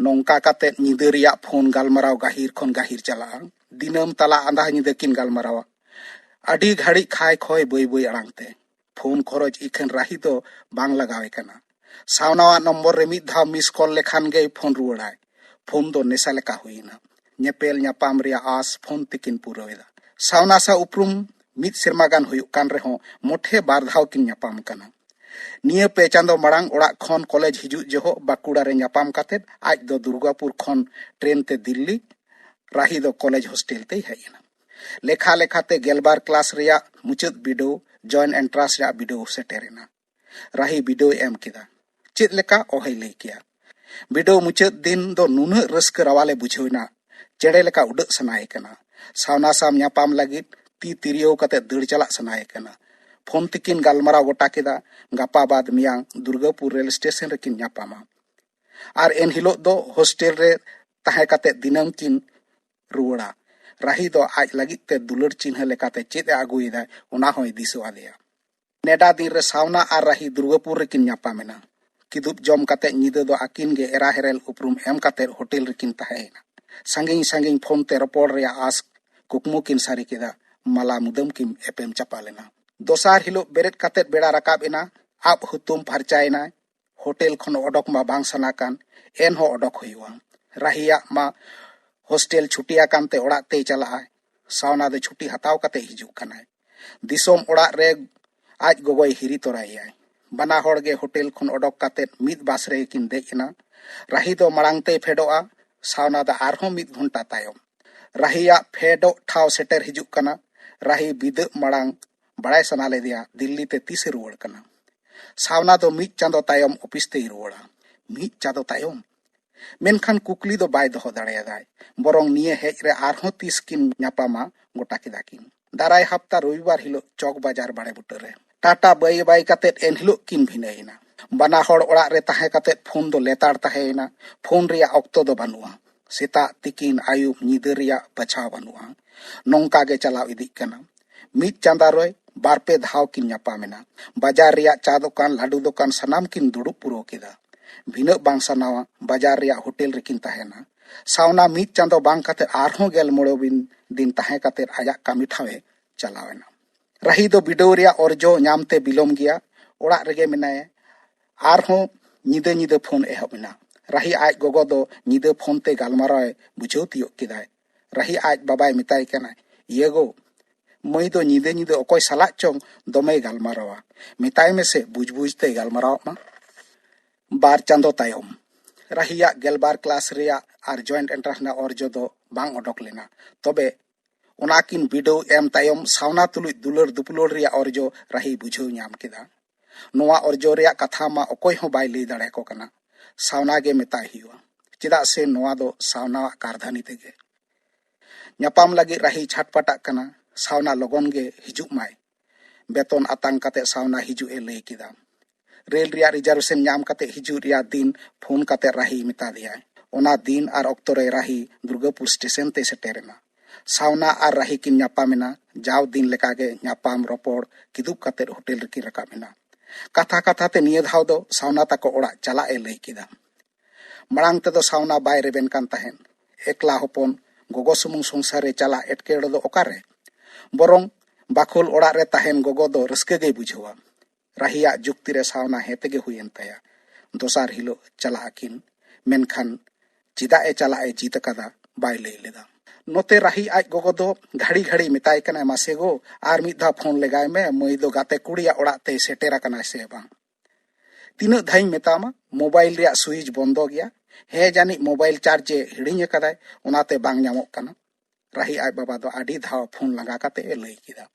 ᱱᱚᱝᱠᱟ ᱠᱟᱛᱮ ᱧᱤᱫᱟᱹ ᱨᱮᱭᱟᱜ ᱯᱷᱳᱱ ᱜᱟᱞᱢᱟᱨᱟᱣ ᱜᱟᱹᱦᱤᱨ ᱠᱷᱚᱱ ᱜᱟᱹᱦᱤᱨ ᱪᱟᱞᱟᱜᱼᱟ᱾ ᱫᱤᱱᱟᱹᱢ ᱛᱟᱞᱟ ᱟᱸᱫᱷᱟ ᱧᱤᱫᱟᱹ ᱠᱤᱱ ᱜᱟᱞᱢᱟᱨᱟᱣᱟ᱾ ᱟᱹᱰᱤ ᱜᱷᱟᱹᱲᱤᱡ ᱠᱷᱟᱭ ᱠᱷᱚᱭ ᱵᱟᱹᱭ ᱵᱟᱹᱭ ᱟᱲᱟᱝ ᱛᱮ᱾ ᱯᱷᱳᱱ ᱠᱷᱚᱨᱚᱪ ᱤᱠᱷᱟᱹᱱ ᱨᱟᱦᱤ ᱫᱚ ᱵᱟᱝ ᱞᱟᱜᱟᱣᱮ ᱠᱟᱱᱟ᱾ ᱥᱟᱣᱱᱟᱣᱟᱜ ᱱᱚᱢᱵᱚᱨ ᱨᱮ ᱢᱤᱫ ᱫᱷᱟᱣ ᱢᱤᱥ ᱠᱚᱞ ᱞᱮᱠᱷᱟᱱ ᱜᱮᱭ ᱯᱷᱳᱱ ᱨᱩᱣᱟᱹᱲᱟᱭ᱾ ᱯᱷᱳᱱ ᱫᱚ ᱱᱮᱥᱟ ᱞᱮᱠᱟ ᱦᱩᱭᱮᱱᱟ᱾ ᱧᱮᱯᱮᱞ ᱧᱟᱯᱟᱢ ᱨᱮᱭᱟᱜ ᱟᱸᱥ ᱯᱷᱳᱱ ᱛᱮᱠᱤᱱ ᱯᱩᱨᱟᱹᱣ ᱮᱫᱟ᱾ ᱥᱟᱣᱱᱟ ᱥᱟᱶ ᱩᱯᱨᱩᱢ ᱢᱤᱫ ᱥᱮᱨᱢᱟ ᱜᱟᱱ ᱦᱩᱭᱩᱜ ᱠᱟᱱ ᱨᱮᱦᱚᱸ ᱢᱚᱴᱷᱮ ᱵᱟᱨ ᱫᱷᱟᱣ ᱠᱤᱱ ᱧᱟᱯᱟᱢ ᱠᱟᱱᱟ᱾ ᱱᱤᱭᱟᱹ ᱯᱮ ᱪᱟᱸᱫᱚ ᱢᱟᱲᱟᱝ ᱚᱲᱟᱜ ᱠᱷᱚᱱ ᱠᱚᱞᱮᱡᱽ ᱦᱤᱡᱩᱜ ᱡᱚᱦᱚᱜ ᱵᱟᱸᱠᱩᱲᱟ ᱨᱮ ᱧᱟᱯᱟᱢ ᱠᱟᱛᱮ ᱟᱡ ᱫᱚ ᱫᱩᱨᱜᱟᱯᱩᱨ ᱠᱷᱚᱱ ᱴᱨᱮᱱ ᱛᱮ ᱫᱤᱞᱞᱤ, ᱨᱟᱦᱤ ᱫᱚ ᱠᱚᱞᱮᱡᱽ ᱦᱳᱥᱴᱮᱞ ᱛᱮᱭ ᱦᱮᱡ ᱮᱱᱟ᱾ ᱞᱮᱠᱷᱟ ᱞᱮᱠᱷᱟᱛᱮ ᱜᱮᱞᱵᱟᱨ ᱠᱞᱟᱥ ᱨᱮᱭᱟᱜ ᱢᱩᱪᱟᱹᱫ ᱵᱤᱰᱟᱹᱣ, ᱡᱚᱭᱮᱱᱴ ᱮᱱᱴᱨᱟᱱᱥ ᱨᱮᱭᱟᱜ ᱵᱤᱰᱟᱹᱣ ᱥᱮᱴᱮᱨ ᱮᱱᱟ᱾ ᱨᱟᱦᱤ ᱵᱤᱰᱟᱹᱣ ᱮ ᱮᱢ ᱠᱮᱫᱟ᱾ ᱪᱮᱫ ᱞᱮᱠᱟ ᱚᱦᱚᱭ ᱞᱟᱹᱭ ᱠᱮᱭᱟ᱾ ᱵᱤᱰᱟᱹᱣ ᱢᱩᱪᱟᱹᱫ ᱫᱤᱱ ᱫᱚ ᱱᱩᱱᱟᱹᱜ ᱨᱟᱹᱥᱠᱟᱹ ᱨᱟᱣᱟᱞᱮ ᱵᱩᱡᱷᱟᱹᱣ ᱮᱱᱟ, ᱪᱮᱬᱮ ᱞᱮᱠᱟ ᱩᱰᱟᱹᱜ ᱥᱟᱱᱟᱭᱮ ᱠᱟᱱᱟ᱾ ᱥᱟᱣᱱᱟ ᱥᱟᱶ ᱧᱟᱯᱟᱢ ᱞᱟᱹᱜᱤᱫ ᱛᱤ ᱛᱤᱨᱭᱳᱣ ᱠᱟᱛᱮ ᱫᱟᱹᱲ ᱪᱟᱞᱟᱜ ᱥᱟᱱᱟᱭᱮ ᱠᱟᱱᱟ᱾ ᱯᱷᱳᱱ ᱛᱮᱠᱤᱱ ᱜᱟᱞᱢᱟᱨᱟᱣ ᱜᱚᱴᱟ ᱠᱮᱫᱟ, ᱜᱟᱯᱟ ᱵᱟᱫ ᱢᱮᱭᱟᱝ ᱫᱩᱨᱜᱟᱯᱩᱨ ᱨᱮᱞ ᱥᱴᱮᱥᱚᱱ ᱨᱮᱠᱤᱱ ᱧᱟᱯᱟᱢᱟ᱾ ᱟᱨ ᱮᱱᱦᱤᱞᱳᱜ ᱫᱚ ᱦᱳᱥᱴᱮᱞ ᱨᱮ ᱛᱟᱦᱮᱸ ᱠᱟᱛᱮ ᱫᱤᱱᱟᱹᱢ ᱠᱤᱱ ᱨᱩᱣᱟᱹᱲᱟ᱾ ᱨᱟᱦᱤ ᱫᱚ ᱟᱡ ᱞᱟᱹᱜᱤᱫ ᱛᱮ ᱫᱩᱞᱟᱹᱲ ᱪᱤᱱᱦᱟᱹ ᱞᱮᱠᱟᱛᱮ ᱪᱮᱫ ᱮ ᱟᱹᱜᱩᱭᱮᱫᱟ, ᱚᱱᱟ ᱦᱚᱸᱭ ᱫᱤᱥᱟᱹ ᱟᱫᱮᱭᱟ᱾ ᱱᱮᱰᱟ ᱫᱤᱱ ᱨᱮ ᱥᱟᱣᱱᱟ ᱟᱨ ᱨᱟᱦᱤ ᱫᱩᱨᱜᱟᱯᱩᱨ ᱨᱮᱠᱤᱱ ᱧᱟᱯᱟᱢ ᱮᱱᱟ᱾ ᱠᱤᱫᱩᱵ ᱡᱚᱢ ᱠᱟᱛᱮ ᱧᱤᱫᱟᱹ ᱫᱚ ᱟᱹᱠᱤᱱ ᱜᱮ ᱮᱨᱟ ᱦᱮᱨᱮᱞ ᱩᱯᱨᱩᱢ ᱮᱢ ᱠᱟᱛᱮ ᱦᱳᱴᱮᱞ ᱨᱮᱠᱤᱱ ᱛᱟᱦᱮᱸ ᱮᱱᱟ᱾ ᱥᱟᱺᱜᱤᱧ ᱥᱟᱺᱜᱤᱧ ᱯᱷᱳᱱ ᱛᱮ ᱨᱚᱯᱚᱲ ᱨᱮᱭᱟᱜ ᱟᱸᱥ ᱠᱩᱠᱢᱩ ᱠᱤᱱ ᱥᱟᱹᱨᱤ ᱠᱮᱫᱟ᱾ ᱢᱟᱞᱟ ᱢᱩᱫᱟᱹᱢ ᱠᱤᱱ ᱮᱯᱮᱢ ᱪᱟᱯᱟᱞ ᱮᱱᱟ᱾ ᱫᱚᱥᱟᱨ ᱦᱤᱞᱳᱜ ᱵᱮᱨᱮᱫ ᱠᱟᱛᱮ ᱵᱮᱲᱟ ᱨᱟᱠᱟᱵ ᱮᱱᱟ᱾ ᱟᱵ ᱦᱩᱛᱩᱢ ᱯᱷᱟᱨᱪᱟᱭᱮᱱᱟᱭ᱾ ᱦᱳᱴᱮᱞ ᱠᱷᱚᱱ ᱚᱰᱚᱠ ᱢᱟ ᱵᱟᱝ ᱥᱟᱱᱟ ᱠᱟᱱ, ᱮᱱᱦᱚᱸ ᱚᱰᱚᱠ ᱦᱩᱭᱩᱜᱼᱟ᱾ ᱨᱟᱦᱤᱭᱟᱜ ᱢᱟ ᱦᱳᱥᱴᱮᱞ ᱪᱷᱩᱴᱤ ᱟᱠᱟᱱ ᱛᱮ ᱚᱲᱟᱜ ᱛᱮᱭ ᱪᱟᱞᱟᱜᱼᱟ᱾ ᱥᱟᱣᱱᱟ ᱫᱚ ᱪᱷᱩᱴᱤ ᱦᱟᱛᱟᱣ ᱠᱟᱛᱮ ᱦᱤᱡᱩᱜ ᱠᱟᱱᱟᱭ᱾ ᱫᱤᱥᱚᱢ ᱚᱲᱟᱜ ᱨᱮ ᱟᱡ ᱜᱚᱜᱚᱭ ᱦᱤᱨᱤ ᱛᱚᱨᱟᱭᱮᱭᱟᱭ᱾ ᱵᱟᱱᱟ ᱦᱚᱲ ᱜᱮ ᱦᱳᱴᱮᱞ ᱠᱷᱚᱱ ᱚᱰᱚᱠ ᱠᱟᱛᱮ ᱢᱤᱫ ᱵᱟᱥ ᱨᱮᱠᱤᱱ ᱫᱮᱡ ᱮᱱᱟ᱾ ᱨᱟᱦᱤ ᱫᱚ ᱢᱟᱲᱟᱝ ᱛᱮᱭ ᱯᱷᱮᱰᱚᱜᱼᱟ, ᱥᱟᱣᱱᱟ ᱫᱚ ᱟᱨᱦᱚᱸ ᱢᱤᱫ ᱜᱷᱚᱱᱴᱟ ᱛᱟᱭᱚᱢ᱾ ᱨᱟᱦᱤᱭᱟᱜ ᱯᱷᱮᱰᱚᱜ ᱴᱷᱟᱶ ᱥᱮᱴᱮᱨ ᱦᱤᱡᱩᱜ ᱠᱟᱱᱟ᱾ ᱨᱟᱦᱤ ᱵᱤᱫᱟᱹᱜ ᱢᱟᱲᱟᱝ ᱵᱟᱲᱟᱭ ᱥᱟᱱᱟ ᱞᱮᱫᱮᱭᱟ ᱫᱤᱞᱞᱤ ᱛᱮ ᱛᱤᱥᱮ ᱨᱩᱣᱟᱹᱲ ᱠᱟᱱᱟ᱾ ᱥᱟᱣᱱᱟ ᱫᱚ ᱢᱤᱫ ᱪᱟᱸᱫᱚ ᱛᱟᱭᱚᱢ ᱚᱯᱷᱤᱥ ᱛᱮᱭ ᱨᱩᱣᱟᱹᱲᱟ᱾ ᱢᱤᱫ ᱪᱟᱸᱫᱚ ᱛᱟᱭᱚᱢ? ᱢᱮᱱᱠᱷᱟᱱ ᱠᱩᱠᱞᱤ ᱫᱚ ᱵᱟᱭ ᱫᱚᱦᱚ ᱫᱟᱲᱮᱭᱟᱫᱟᱭ᱾ ᱵᱚᱨᱚᱝ ᱱᱤᱭᱟᱹ ᱦᱮᱡ ᱨᱮ ᱟᱨᱦᱚᱸ ᱛᱤᱥ ᱠᱤᱱ ᱧᱟᱯᱟᱢᱟ ᱜᱚᱴᱟ ᱠᱮᱫᱟ ᱠᱤᱱ᱾ ᱫᱟᱨᱟᱭ ᱦᱟᱯᱛᱟ ᱨᱚᱵᱤᱵᱟᱨ ᱦᱤᱞᱳᱜ ᱪᱚᱠ ᱵᱟᱡᱟᱨ ᱵᱟᱲᱮ ᱵᱩᱴᱟᱹ ᱨᱮ᱾ ᱴᱟᱴᱟ ᱵᱟᱹᱭ ᱵᱟᱹᱭ ᱠᱟᱛᱮ ᱮᱱᱦᱤᱞᱳᱜ ᱠᱤᱱ ᱵᱷᱤᱱᱟᱹᱭᱮᱱᱟ᱾ ᱵᱟᱱᱟ ᱦᱚᱲ ᱚᱲᱟᱜ ᱨᱮ ᱛᱟᱦᱮᱸ ᱠᱟᱛᱮ ᱯᱷᱳᱱ ᱫᱚ ᱞᱮᱛᱟᱲ ᱛᱟᱦᱮᱸᱭᱮᱱᱟ᱾ ᱯᱷᱳᱱ ᱨᱮᱭᱟᱜ ᱚᱠᱛᱚ ᱫᱚ ᱵᱟᱹᱱᱩᱜᱼᱟ᱾ ᱥᱮᱛᱟᱜ, ᱛᱤᱠᱤᱱ, ᱟᱹᱭᱩᱵ, ᱧᱤᱫᱟᱹ ᱨᱮᱭᱟᱜ ᱵᱟᱪᱷᱟᱣ ᱵᱟᱹᱱᱩᱜᱼᱟ᱾ ᱱᱚᱝᱠᱟ ᱜᱮ ᱪᱟᱞᱟᱣ ᱤᱫᱤᱜ ᱠᱟᱱᱟ᱾ ᱢᱤᱫ ᱪᱟᱸᱫᱟ ᱨᱮ ᱵᱟᱨ ᱯᱮ ᱫᱷᱟᱣ ᱠᱤᱱ ᱧᱟᱯᱟᱢ ᱮᱱᱟ᱾ ᱵᱟᱡᱟᱨ ᱨᱮᱭᱟᱜ ᱪᱟ ᱫᱚᱠᱟᱱ, ᱞᱟᱹᱰᱩ ᱫᱚᱠᱟᱱ, ᱥᱟᱱᱟᱢ ᱠᱤᱱ ᱫᱩᱲᱩᱵ ᱯᱩᱨᱟᱹᱣ ᱠᱮᱫᱟ᱾ ᱵᱷᱤᱱᱟᱹᱜ ᱵᱟᱝ ᱥᱟᱱᱟᱣᱟ, ᱵᱟᱡᱟᱨ ᱨᱮᱭᱟᱜ ᱦᱳᱴᱮᱞ ᱨᱮᱠᱤᱱ ᱛᱟᱦᱮᱱᱟ᱾ ᱥᱟᱣᱱᱟ ᱢᱤᱫ ᱪᱟᱸᱫᱚ ᱵᱟᱝ ᱠᱟᱛᱮ ᱟᱨᱦᱚᱸ ᱜᱮᱞ ᱢᱚᱬᱮ ᱫᱤᱱ, ᱫᱤᱱ ᱛᱟᱦᱮᱸ ᱠᱟᱛᱮ ᱟᱭᱟᱜ ᱠᱟᱹᱢᱤ ᱴᱷᱟᱶ ᱮ ᱪᱟᱞᱟᱣ ᱮᱱᱟ᱾ ᱨᱟᱦᱤ ᱫᱚ ᱵᱤᱰᱟᱹᱣ ᱨᱮᱭᱟᱜ ᱚᱨᱡᱚ ᱧᱟᱢ ᱛᱮ ᱵᱤᱞᱚᱢ ᱜᱮᱭᱟ᱾ ᱚᱲᱟᱜ ᱨᱮᱜᱮ ᱢᱮᱱᱟᱭᱟ᱾ ᱟᱨᱦᱚᱸ ᱧᱤᱫᱟᱹ ᱧᱤᱫᱟᱹ ᱯᱷᱳᱱ ᱮᱦᱚᱵ ᱮᱱᱟ᱾ ᱨᱟᱦᱤ ᱟᱡ ᱜᱚᱜᱚ ᱫᱚ ᱧᱤᱫᱟᱹ ᱯᱷᱳᱱ ᱛᱮ ᱜᱟᱞᱢᱟᱨᱟᱣ ᱮ ᱵᱩᱡᱷᱟᱹᱣ ᱛᱤᱭᱳᱜ ᱠᱮᱫᱟᱭ᱾ ᱨᱟᱦᱤ ᱟᱡ ᱵᱟᱵᱟᱭ ᱢᱮᱛᱟᱭ ᱠᱟᱱᱟ, "ᱤᱭᱟᱹ ᱜᱳ, ᱢᱟᱹᱭ ᱫᱚ ᱧᱤᱫᱟᱹ ᱧᱤᱫᱟᱹ ᱚᱠᱚᱭ ᱥᱟᱞᱟᱜ ᱪᱚᱝ ᱫᱚᱢᱮᱭ ᱜᱟᱞᱢᱟᱨᱟᱣᱟ᱾ ᱢᱮᱛᱟᱭ ᱢᱮᱥᱮ ᱵᱩᱡᱽ ᱵᱩᱡᱽ ᱛᱮᱭ ᱜᱟᱞᱢᱟᱨᱟᱣᱚᱜ ᱢᱟ᱾" ᱵᱟᱨ ᱪᱟᱸᱫᱚ ᱛᱟᱭᱚᱢ, ᱨᱟᱦᱤᱭᱟᱜ ᱜᱮᱞᱵᱟᱨ ᱠᱞᱟᱥ ᱨᱮᱭᱟᱜ ᱟᱨ ᱡᱚᱭᱮᱱᱴ ᱮᱱᱴᱨᱟᱱᱥ ᱨᱮᱱᱟᱜ ᱚᱨᱡᱚ ᱫᱚ ᱵᱟᱝ ᱚᱰᱚᱠ ᱞᱮᱱᱟ᱾ ᱛᱚᱵᱮ ᱚᱱᱟ ᱠᱤᱱ ᱵᱤᱰᱟᱹᱣ ᱮᱢ ᱛᱟᱭᱚᱢ ᱥᱟᱣᱱᱟ ᱛᱩᱞᱩᱡ ᱫᱩᱞᱟᱹᱲ ᱫᱩᱯᱩᱞᱟᱹᱲ ᱨᱮᱭᱟᱜ ᱚᱨᱡᱚ ᱨᱟᱦᱤ ᱵᱩᱡᱷᱟᱹᱣ ᱧᱟᱢ ᱠᱮᱫᱟ᱾ ᱱᱚᱣᱟ ᱚᱨᱡᱚ ᱨᱮᱭᱟᱜ ᱠᱟᱛᱷᱟ ᱢᱟ ᱚᱠᱚᱭ ᱦᱚᱸ ᱵᱟᱭ ᱞᱟᱹᱭ ᱫᱟᱲᱮᱭᱟᱠᱚ ᱠᱟᱱᱟ᱾ ᱥᱟᱣᱱᱟ ᱜᱮ ᱢᱮᱛᱟᱭ ᱦᱩᱭᱩᱜᱼᱟ, ᱪᱮᱫᱟᱜ ᱥᱮ ᱱᱚᱣᱟ ᱫᱚ ᱥᱟᱣᱱᱟᱣᱟᱜ ᱠᱟᱨᱫᱷᱟᱹᱱᱤ ᱛᱮᱜᱮ᱾ ᱧᱟᱯᱟᱢ ᱞᱟᱹᱜᱤᱫ ᱨᱟᱦᱤ ᱪᱷᱟᱴᱯᱟᱴᱟᱜ ᱠᱟᱱᱟ, ᱥᱟᱣᱱᱟ ᱞᱚᱜᱚᱱ ᱜᱮ ᱦᱤᱡᱩᱜ ᱢᱟᱭ᱾ ᱵᱮᱛᱚᱱ ᱟᱛᱟᱝ ᱠᱟᱛᱮ ᱥᱟᱣᱱᱟ ᱦᱤᱡᱩᱜ ᱮ ᱞᱟᱹᱭ ᱠᱮᱫᱟ᱾ ᱨᱮᱞ ᱨᱮᱭᱟᱜ ᱨᱤᱡᱟᱨᱵᱷᱮᱥᱚᱱ ᱧᱟᱢ ᱠᱟᱛᱮ ᱦᱤᱡᱩᱜ ᱨᱮᱭᱟᱜ ᱫᱤᱱ ᱯᱷᱳᱱ ᱠᱟᱛᱮ ᱨᱟᱦᱤ ᱢᱮᱛᱟ ᱫᱮᱭᱟᱭ᱾ ᱚᱱᱟ ᱫᱤᱱ ᱟᱨ ᱚᱠᱛᱚ ᱨᱮ ᱨᱟᱦᱤ ᱫᱩᱨᱜᱟᱯᱩᱨ ᱥᱴᱮᱥᱚᱱ ᱛᱮᱭ ᱥᱮᱴᱮᱨ ᱮᱱᱟ᱾ ᱥᱟᱣᱱᱟ ᱟᱨ ᱨᱟᱦᱤ ᱠᱤᱱ ᱧᱟᱯᱟᱢ ᱮᱱᱟ᱾ ᱡᱟᱣ ᱫᱤᱱ ᱞᱮᱠᱟᱜᱮ ᱧᱟᱯᱟᱢ ᱨᱚᱯᱚᱲ, ᱠᱤᱫᱩᱵ ᱠᱟᱛᱮ ᱦᱳᱴᱮᱞ ᱨᱮᱠᱤᱱ ᱨᱟᱠᱟᱵ ᱮᱱᱟ᱾ ᱠᱟᱛᱷᱟ ᱠᱟᱛᱷᱟ ᱛᱮ ᱱᱤᱭᱟᱹ ᱫᱷᱟᱣ ᱫᱚ ᱥᱟᱣᱱᱟ ᱛᱟᱠᱚ ᱚᱲᱟᱜ ᱪᱟᱞᱟᱜ ᱮ ᱞᱟᱹᱭ ᱠᱮᱫᱟ᱾ ᱢᱟᱲᱟᱝ ᱛᱮᱫᱚ ᱥᱟᱣᱱᱟ ᱵᱟᱭ ᱨᱮᱵᱮᱱ ᱠᱟᱱ ᱛᱟᱦᱮᱸᱫ᱾ ᱮᱠᱞᱟ ᱦᱚᱯᱚᱱ, ᱜᱚᱜᱚ ᱥᱩᱢᱩᱝ ᱥᱚᱝᱥᱟᱨ ᱨᱮ ᱪᱟᱞᱟᱜ ᱮᱴᱠᱮᱴᱚᱬᱮ ᱫᱚ ᱚᱠᱟᱨᱮ? ᱵᱚᱨᱚᱝ ᱵᱟᱠᱷᱳᱞ ᱚᱲᱟᱜ ᱨᱮ ᱛᱟᱦᱮᱱ ᱜᱚᱜᱚ ᱫᱚ ᱨᱟᱹᱥᱠᱟᱹ ᱜᱮᱭ ᱵᱩᱡᱷᱟᱹᱣᱟ᱾ ᱨᱟᱦᱤᱭᱟᱜ ᱡᱩᱠᱛᱤ ᱨᱮ ᱥᱟᱣᱱᱟ ᱦᱮᱸ ᱛᱮᱜᱮ ᱦᱩᱭᱮᱱ ᱛᱟᱭᱟ᱾ ᱫᱚᱥᱟᱨ ᱦᱤᱞᱳᱜ ᱪᱟᱞᱟᱜ ᱟᱹᱠᱤᱱ, ᱢᱮᱱᱠᱷᱟᱱ ᱪᱮᱫᱟᱜ ᱮ ᱪᱟᱞᱟᱜ ᱮ ᱡᱤᱫ ᱟᱠᱟᱫᱟ ᱵᱟᱭ ᱞᱟᱹᱭ ᱞᱮᱫᱟ᱾ ᱱᱚᱛᱮ ᱨᱟᱦᱤ ᱟᱡ ᱜᱚᱜᱚ ᱫᱚ ᱜᱷᱟᱹᱲᱤ ᱜᱷᱟᱹᱲᱤ ᱢᱮᱛᱟᱭ ᱠᱟᱱᱟᱭ, "ᱢᱟᱥᱮ ᱜᱳ, ᱟᱨ ᱢᱤᱫ ᱫᱷᱟᱣ ᱯᱷᱳᱱ ᱞᱮᱜᱟᱭ ᱢᱮ, ᱢᱟᱹᱭ ᱫᱚ ᱜᱟᱛᱮ ᱠᱩᱲᱤᱭᱟᱜ ᱚᱲᱟᱜ ᱛᱮᱭ ᱥᱮᱴᱮᱨ ᱟᱠᱟᱱᱟᱭ ᱥᱮ ᱵᱟᱝ?" "ᱛᱤᱱᱟᱹᱜ ᱫᱷᱟᱣᱤᱧ ᱢᱮᱛᱟᱢᱟ, ᱢᱳᱵᱟᱭᱤᱞ ᱨᱮᱭᱟᱜ ᱥᱩᱭᱤᱪ ᱵᱚᱱᱫᱚ ᱜᱮᱭᱟ?" "ᱦᱮᱸ, ᱡᱟᱹᱱᱤᱡ ᱢᱳᱵᱟᱭᱤᱞ ᱪᱟᱨᱡᱽ ᱮ ᱦᱤᱲᱤᱧ ᱟᱠᱟᱫᱟᱭ, ᱚᱱᱟᱛᱮ ᱵᱟᱝ ᱧᱟᱢᱚᱜ ᱠᱟᱱᱟ", ᱨᱟᱦᱤ ᱟᱡ ᱵᱟᱵᱟ ᱫᱚ ᱟᱹᱰᱤ ᱫᱷᱟᱣ ᱯᱷᱳᱱ ᱞᱟᱜᱟ ᱠᱟᱛᱮ ᱮ ᱞᱟᱹᱭ ᱠᱮᱫᱟ᱾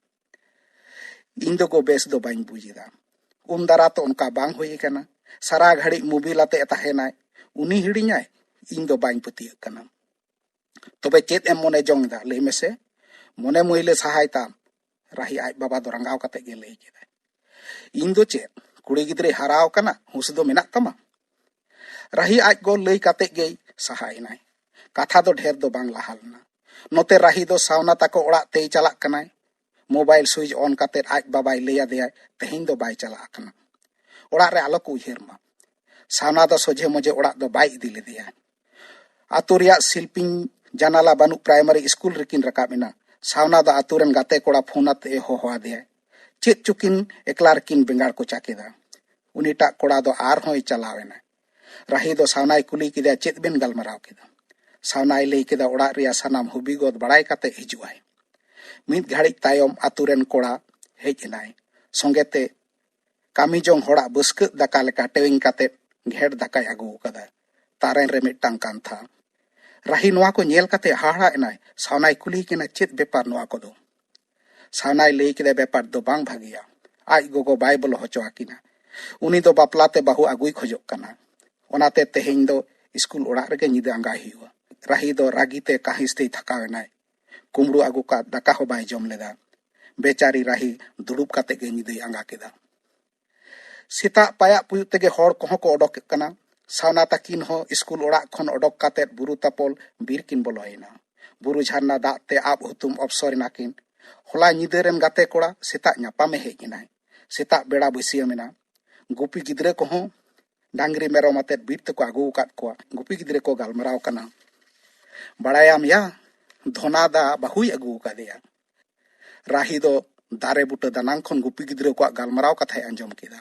"ᱤᱧ ᱫᱚ ᱜᱳ ᱵᱮᱥ ᱫᱚ ᱵᱟᱹᱧ ᱵᱩᱡᱽ ᱮᱫᱟ᱾ ᱩᱱ ᱫᱟᱨᱟ ᱛᱚ ᱚᱱᱠᱟ ᱵᱟᱝ ᱦᱩᱭ ᱟᱠᱟᱱᱟ᱾ ᱥᱟᱨᱟ ᱜᱷᱟᱹᱲᱤᱡ ᱢᱳᱵᱤᱞ ᱟᱛᱮ ᱮ ᱛᱟᱦᱮᱱᱟᱭ, ᱩᱱᱤ ᱦᱤᱲᱤᱧᱟᱭ? ᱤᱧ ᱫᱚ ᱵᱟᱹᱧ ᱯᱟᱹᱛᱭᱟᱹᱜ ᱠᱟᱱᱟ᱾ ᱛᱚᱵᱮ ᱪᱮᱫ ᱮᱢ ᱢᱚᱱᱮ ᱡᱚᱝ ᱮᱫᱟ, ᱞᱟᱹᱭ ᱢᱮᱥᱮ? ᱢᱚᱱᱮ ᱢᱟᱹᱭᱞᱟᱹ ᱥᱟᱦᱟᱭ ᱛᱟᱢ", ᱨᱟᱦᱤ ᱟᱡ ᱵᱟᱵᱟ ᱫᱚ ᱨᱟᱸᱜᱟᱣ ᱠᱟᱛᱮ ᱜᱮ ᱞᱟᱹᱭ ᱠᱮᱫᱟᱭ᱾ "ᱤᱧ ᱫᱚ ᱪᱮᱫ, ᱠᱩᱲᱤ ᱜᱤᱫᱽᱨᱟᱹᱭ ᱦᱟᱨᱟᱣ ᱟᱠᱟᱱᱟ, ᱦᱩᱸᱥ ᱫᱚ ᱢᱮᱱᱟᱜ ᱛᱟᱢᱟ?" ᱨᱟᱦᱤ ᱟᱡ ᱜᱚ ᱞᱟᱹᱭ ᱠᱟᱛᱮ ᱜᱮᱭ ᱥᱟᱦᱟ ᱮᱱᱟᱭ᱾ ᱠᱟᱛᱷᱟ ᱫᱚ ᱰᱷᱮᱨ ᱫᱚ ᱵᱟᱝ ᱞᱟᱦᱟ ᱞᱮᱱᱟ᱾ ᱱᱚᱛᱮ ᱨᱟᱦᱤ ᱫᱚ ᱥᱟᱣᱱᱟ ᱛᱟᱠᱚ ᱚᱲᱟᱜ ᱛᱮᱭ ᱪᱟᱞᱟᱜ ᱠᱟᱱᱟᱭ᱾ ᱢᱳᱵᱟᱭᱤᱞ ᱥᱩᱭᱤᱪ ᱚᱱ ᱠᱟᱛᱮ ᱟᱡ ᱵᱟᱵᱟᱭ ᱞᱟᱹᱭ ᱟᱫᱮᱭᱟ, ᱛᱮᱦᱮᱧ ᱫᱚ ᱵᱟᱭ ᱪᱟᱞᱟᱜ ᱠᱟᱱᱟ᱾ ᱚᱲᱟᱜ ᱨᱮ ᱟᱞᱚ ᱠᱚ ᱩᱭᱦᱟᱹᱨ ᱢᱟ᱾ ᱥᱟᱣᱱᱟ ᱫᱚ ᱥᱚᱡᱷᱮ ᱢᱚᱡᱷᱮ ᱚᱲᱟᱜ ᱫᱚ ᱵᱟᱭ ᱤᱫᱤ ᱞᱮᱫᱮᱭᱟ᱾ ᱟᱛᱳ ᱨᱮᱭᱟᱜ ᱥᱤᱞᱯᱤᱧ ᱡᱟᱱᱟᱞᱟ ᱵᱟᱹᱱᱩᱜ ᱯᱨᱟᱭᱢᱟᱨᱤ ᱥᱠᱩᱞ ᱨᱮᱠᱤᱱ ᱨᱟᱠᱟᱵ ᱮᱱᱟ᱾ ᱥᱟᱣᱱᱟ ᱫᱚ ᱟᱛᱳ ᱨᱮᱱ ᱜᱟᱛᱮ ᱠᱚᱲᱟ ᱯᱷᱳᱱ ᱟᱛᱮ ᱮ ᱦᱚᱦᱚ ᱟᱫᱮᱭᱟ᱾ ᱪᱮᱫ ᱪᱚᱠᱤᱱ ᱮᱠᱞᱟ ᱨᱮᱠᱤᱱ ᱵᱮᱸᱜᱟᱲ ᱠᱚᱪᱟ ᱠᱮᱫᱟ᱾ ᱩᱱᱤᱴᱟᱜ ᱠᱚᱲᱟ ᱫᱚ ᱟᱨᱦᱚᱸᱭ ᱪᱟᱞᱟᱣ ᱮᱱᱟ᱾ ᱨᱟᱦᱤ ᱫᱚ ᱥᱟᱣᱱᱟᱭ ᱠᱩᱞᱤ ᱠᱮᱫᱮᱭᱟ, "ᱪᱮᱫ ᱵᱮᱱ ᱜᱟᱞᱢᱟᱨᱟᱣ ᱠᱮᱫᱟ?" ᱥᱟᱣᱱᱟᱭ ᱞᱟᱹᱭ ᱠᱮᱫᱟ, "ᱚᱲᱟᱜ ᱨᱮᱭᱟᱜ ᱥᱟᱱᱟᱢ ᱦᱚᱵᱤ ᱜᱚᱫ ᱵᱟᱲᱟᱭ ᱠᱟᱛᱮ ᱦᱤᱡᱩᱜ ᱟᱭ᱾" ᱢᱤᱫ ᱜᱷᱟᱹᱲᱤᱡ ᱛᱟᱭᱚᱢ ᱟᱛᱳ ᱨᱮᱱ ᱠᱚᱲᱟ ᱦᱮᱡ ᱮᱱᱟᱭ᱾ ᱥᱚᱸᱜᱮ ᱛᱮ ᱠᱟᱹᱢᱤ ᱡᱚᱝ ᱦᱚᱲᱟᱜ ᱵᱟᱹᱥᱠᱟᱹᱜ ᱫᱟᱠᱟ ᱞᱮᱠᱟ ᱴᱮᱣᱮᱧ ᱠᱟᱛᱮ ᱜᱷᱮᱴ ᱫᱟᱠᱟᱭ ᱟᱹᱜᱩ ᱟᱠᱟᱫᱟ᱾ ᱛᱟᱨᱮᱱ ᱨᱮ ᱢᱤᱫᱴᱟᱝ ᱠᱟᱱᱛᱷᱟ᱾ ᱨᱟᱦᱤ ᱱᱚᱣᱟ ᱠᱚ ᱧᱮᱞ ᱠᱟᱛᱮ ᱦᱟᱦᱟᱲᱟᱜ ᱮᱱᱟᱭ᱾ ᱥᱟᱣᱱᱟᱭ ᱠᱩᱞᱤ ᱠᱟᱱᱟ, "ᱪᱮᱫ ᱵᱮᱯᱟᱨ ᱱᱚᱣᱟ ᱠᱚᱫᱚ?" ᱥᱟᱣᱱᱟᱭ ᱞᱟᱹᱭ ᱠᱮᱫᱟ, "ᱵᱮᱯᱟᱨ ᱫᱚ ᱵᱟᱝ ᱵᱷᱟᱹᱜᱤᱭᱟ᱾ ᱟᱡ ᱜᱚᱜᱚ ᱵᱟᱭ ᱵᱚᱞᱚ ᱦᱚᱪᱚ ᱟᱹᱠᱤᱱᱟ᱾ ᱩᱱᱤ ᱫᱚ ᱵᱟᱯᱞᱟ ᱛᱮ ᱵᱟᱹᱦᱩ ᱟᱹᱜᱩᱭ ᱠᱷᱚᱡᱚᱜ ᱠᱟᱱᱟ᱾ ᱚᱱᱟᱛᱮ ᱛᱮᱦᱮᱧ ᱫᱚ ᱥᱠᱩᱞ ᱚᱲᱟᱜ ᱨᱮᱜᱮ ᱧᱤᱫᱟᱹ ᱟᱸᱜᱟᱭ ᱦᱩᱭᱩᱜᱼᱟ᱾" ᱨᱟᱦᱤ ᱫᱚ ᱨᱟᱹᱜᱤ ᱛᱮ ᱠᱟᱹᱦᱤᱥ ᱛᱮᱭ ᱛᱷᱟᱠᱟᱣ ᱮᱱᱟᱭ᱾ ᱠᱩᱢᱵᱽᱲᱩ ᱟᱹᱜᱩ ᱠᱟᱫ ᱫᱟᱠᱟ ᱦᱚᱸ ᱵᱟᱭ ᱡᱚᱢ ᱞᱮᱫᱟ᱾ ᱵᱮᱪᱟᱨᱤ ᱨᱟᱦᱤ ᱫᱩᱲᱩᱵ ᱠᱟᱛᱮ ᱜᱮ ᱧᱤᱫᱟᱹᱭ ᱟᱸᱜᱟ ᱠᱮᱫᱟ᱾ ᱥᱮᱛᱟᱜ ᱯᱟᱭᱟᱜ ᱯᱩᱭᱩᱜ ᱛᱮᱜᱮ ᱦᱚᱲ ᱠᱚᱦᱚᱸ ᱠᱚ ᱚᱰᱚᱠ ᱠᱟᱱᱟ᱾ ᱥᱟᱣᱱᱟ ᱛᱟᱹᱠᱤᱱ ᱦᱚᱸ ᱥᱠᱩᱞ ᱚᱲᱟᱜ ᱠᱷᱚᱱ ᱚᱰᱚᱠ ᱠᱟᱛᱮ ᱵᱩᱨᱩ ᱛᱟᱯᱚᱞ ᱵᱤᱨ ᱠᱤᱱ ᱵᱚᱞᱚᱭᱮᱱᱟ᱾ ᱵᱩᱨᱩ ᱡᱷᱟᱨᱱᱟ ᱫᱟᱜ ᱛᱮ ᱟᱵ ᱦᱩᱛᱩᱢ ᱚᱯᱥᱚᱨ ᱮᱱᱟ ᱠᱤᱱ᱾ ᱦᱚᱞᱟ ᱧᱤᱫᱟᱹ ᱨᱮᱱ ᱜᱟᱛᱮ ᱠᱚᱲᱟ ᱥᱮᱛᱟᱜ ᱧᱟᱯᱟᱢᱮ ᱦᱮᱡ ᱮᱱᱟᱭ᱾ ᱥᱮᱛᱟᱜ ᱵᱮᱲᱟ ᱵᱟᱹᱥᱭᱟᱹᱢ ᱮᱱᱟ᱾ ᱜᱩᱯᱤ ᱜᱤᱫᱽᱨᱟᱹ ᱠᱚᱦᱚᱸ ᱰᱟᱝᱨᱤ ᱢᱮᱨᱚᱢ ᱟᱛᱮᱫ ᱵᱤᱨ ᱛᱮᱠᱚ ᱟᱹᱜᱩ ᱟᱠᱟᱫ ᱠᱚᱣᱟ᱾ ᱜᱩᱯᱤ ᱜᱤᱫᱽᱨᱟᱹ ᱠᱚ ᱜᱟᱞᱢᱟᱨᱟᱣ ᱠᱟᱱᱟ, "ᱵᱟᱲᱟᱭᱟᱢ ᱭᱟ, ᱫᱷᱚᱱᱟ ᱫᱟ ᱵᱟᱹᱦᱩᱭ ᱟᱹᱜᱩ ᱟᱠᱟᱫᱮᱭᱟ᱾" ᱨᱟᱦᱤ ᱫᱚ ᱫᱟᱨᱮ ᱵᱩᱴᱟᱹ ᱫᱟᱱᱟᱝ ᱠᱷᱚᱱ ᱜᱩᱯᱤ ᱜᱤᱫᱽᱨᱟᱹ ᱠᱚᱣᱟᱜ ᱜᱟᱞᱢᱟᱨᱟᱣ ᱠᱟᱛᱷᱟᱭ ᱟᱸᱡᱚᱢ ᱠᱮᱫᱟ᱾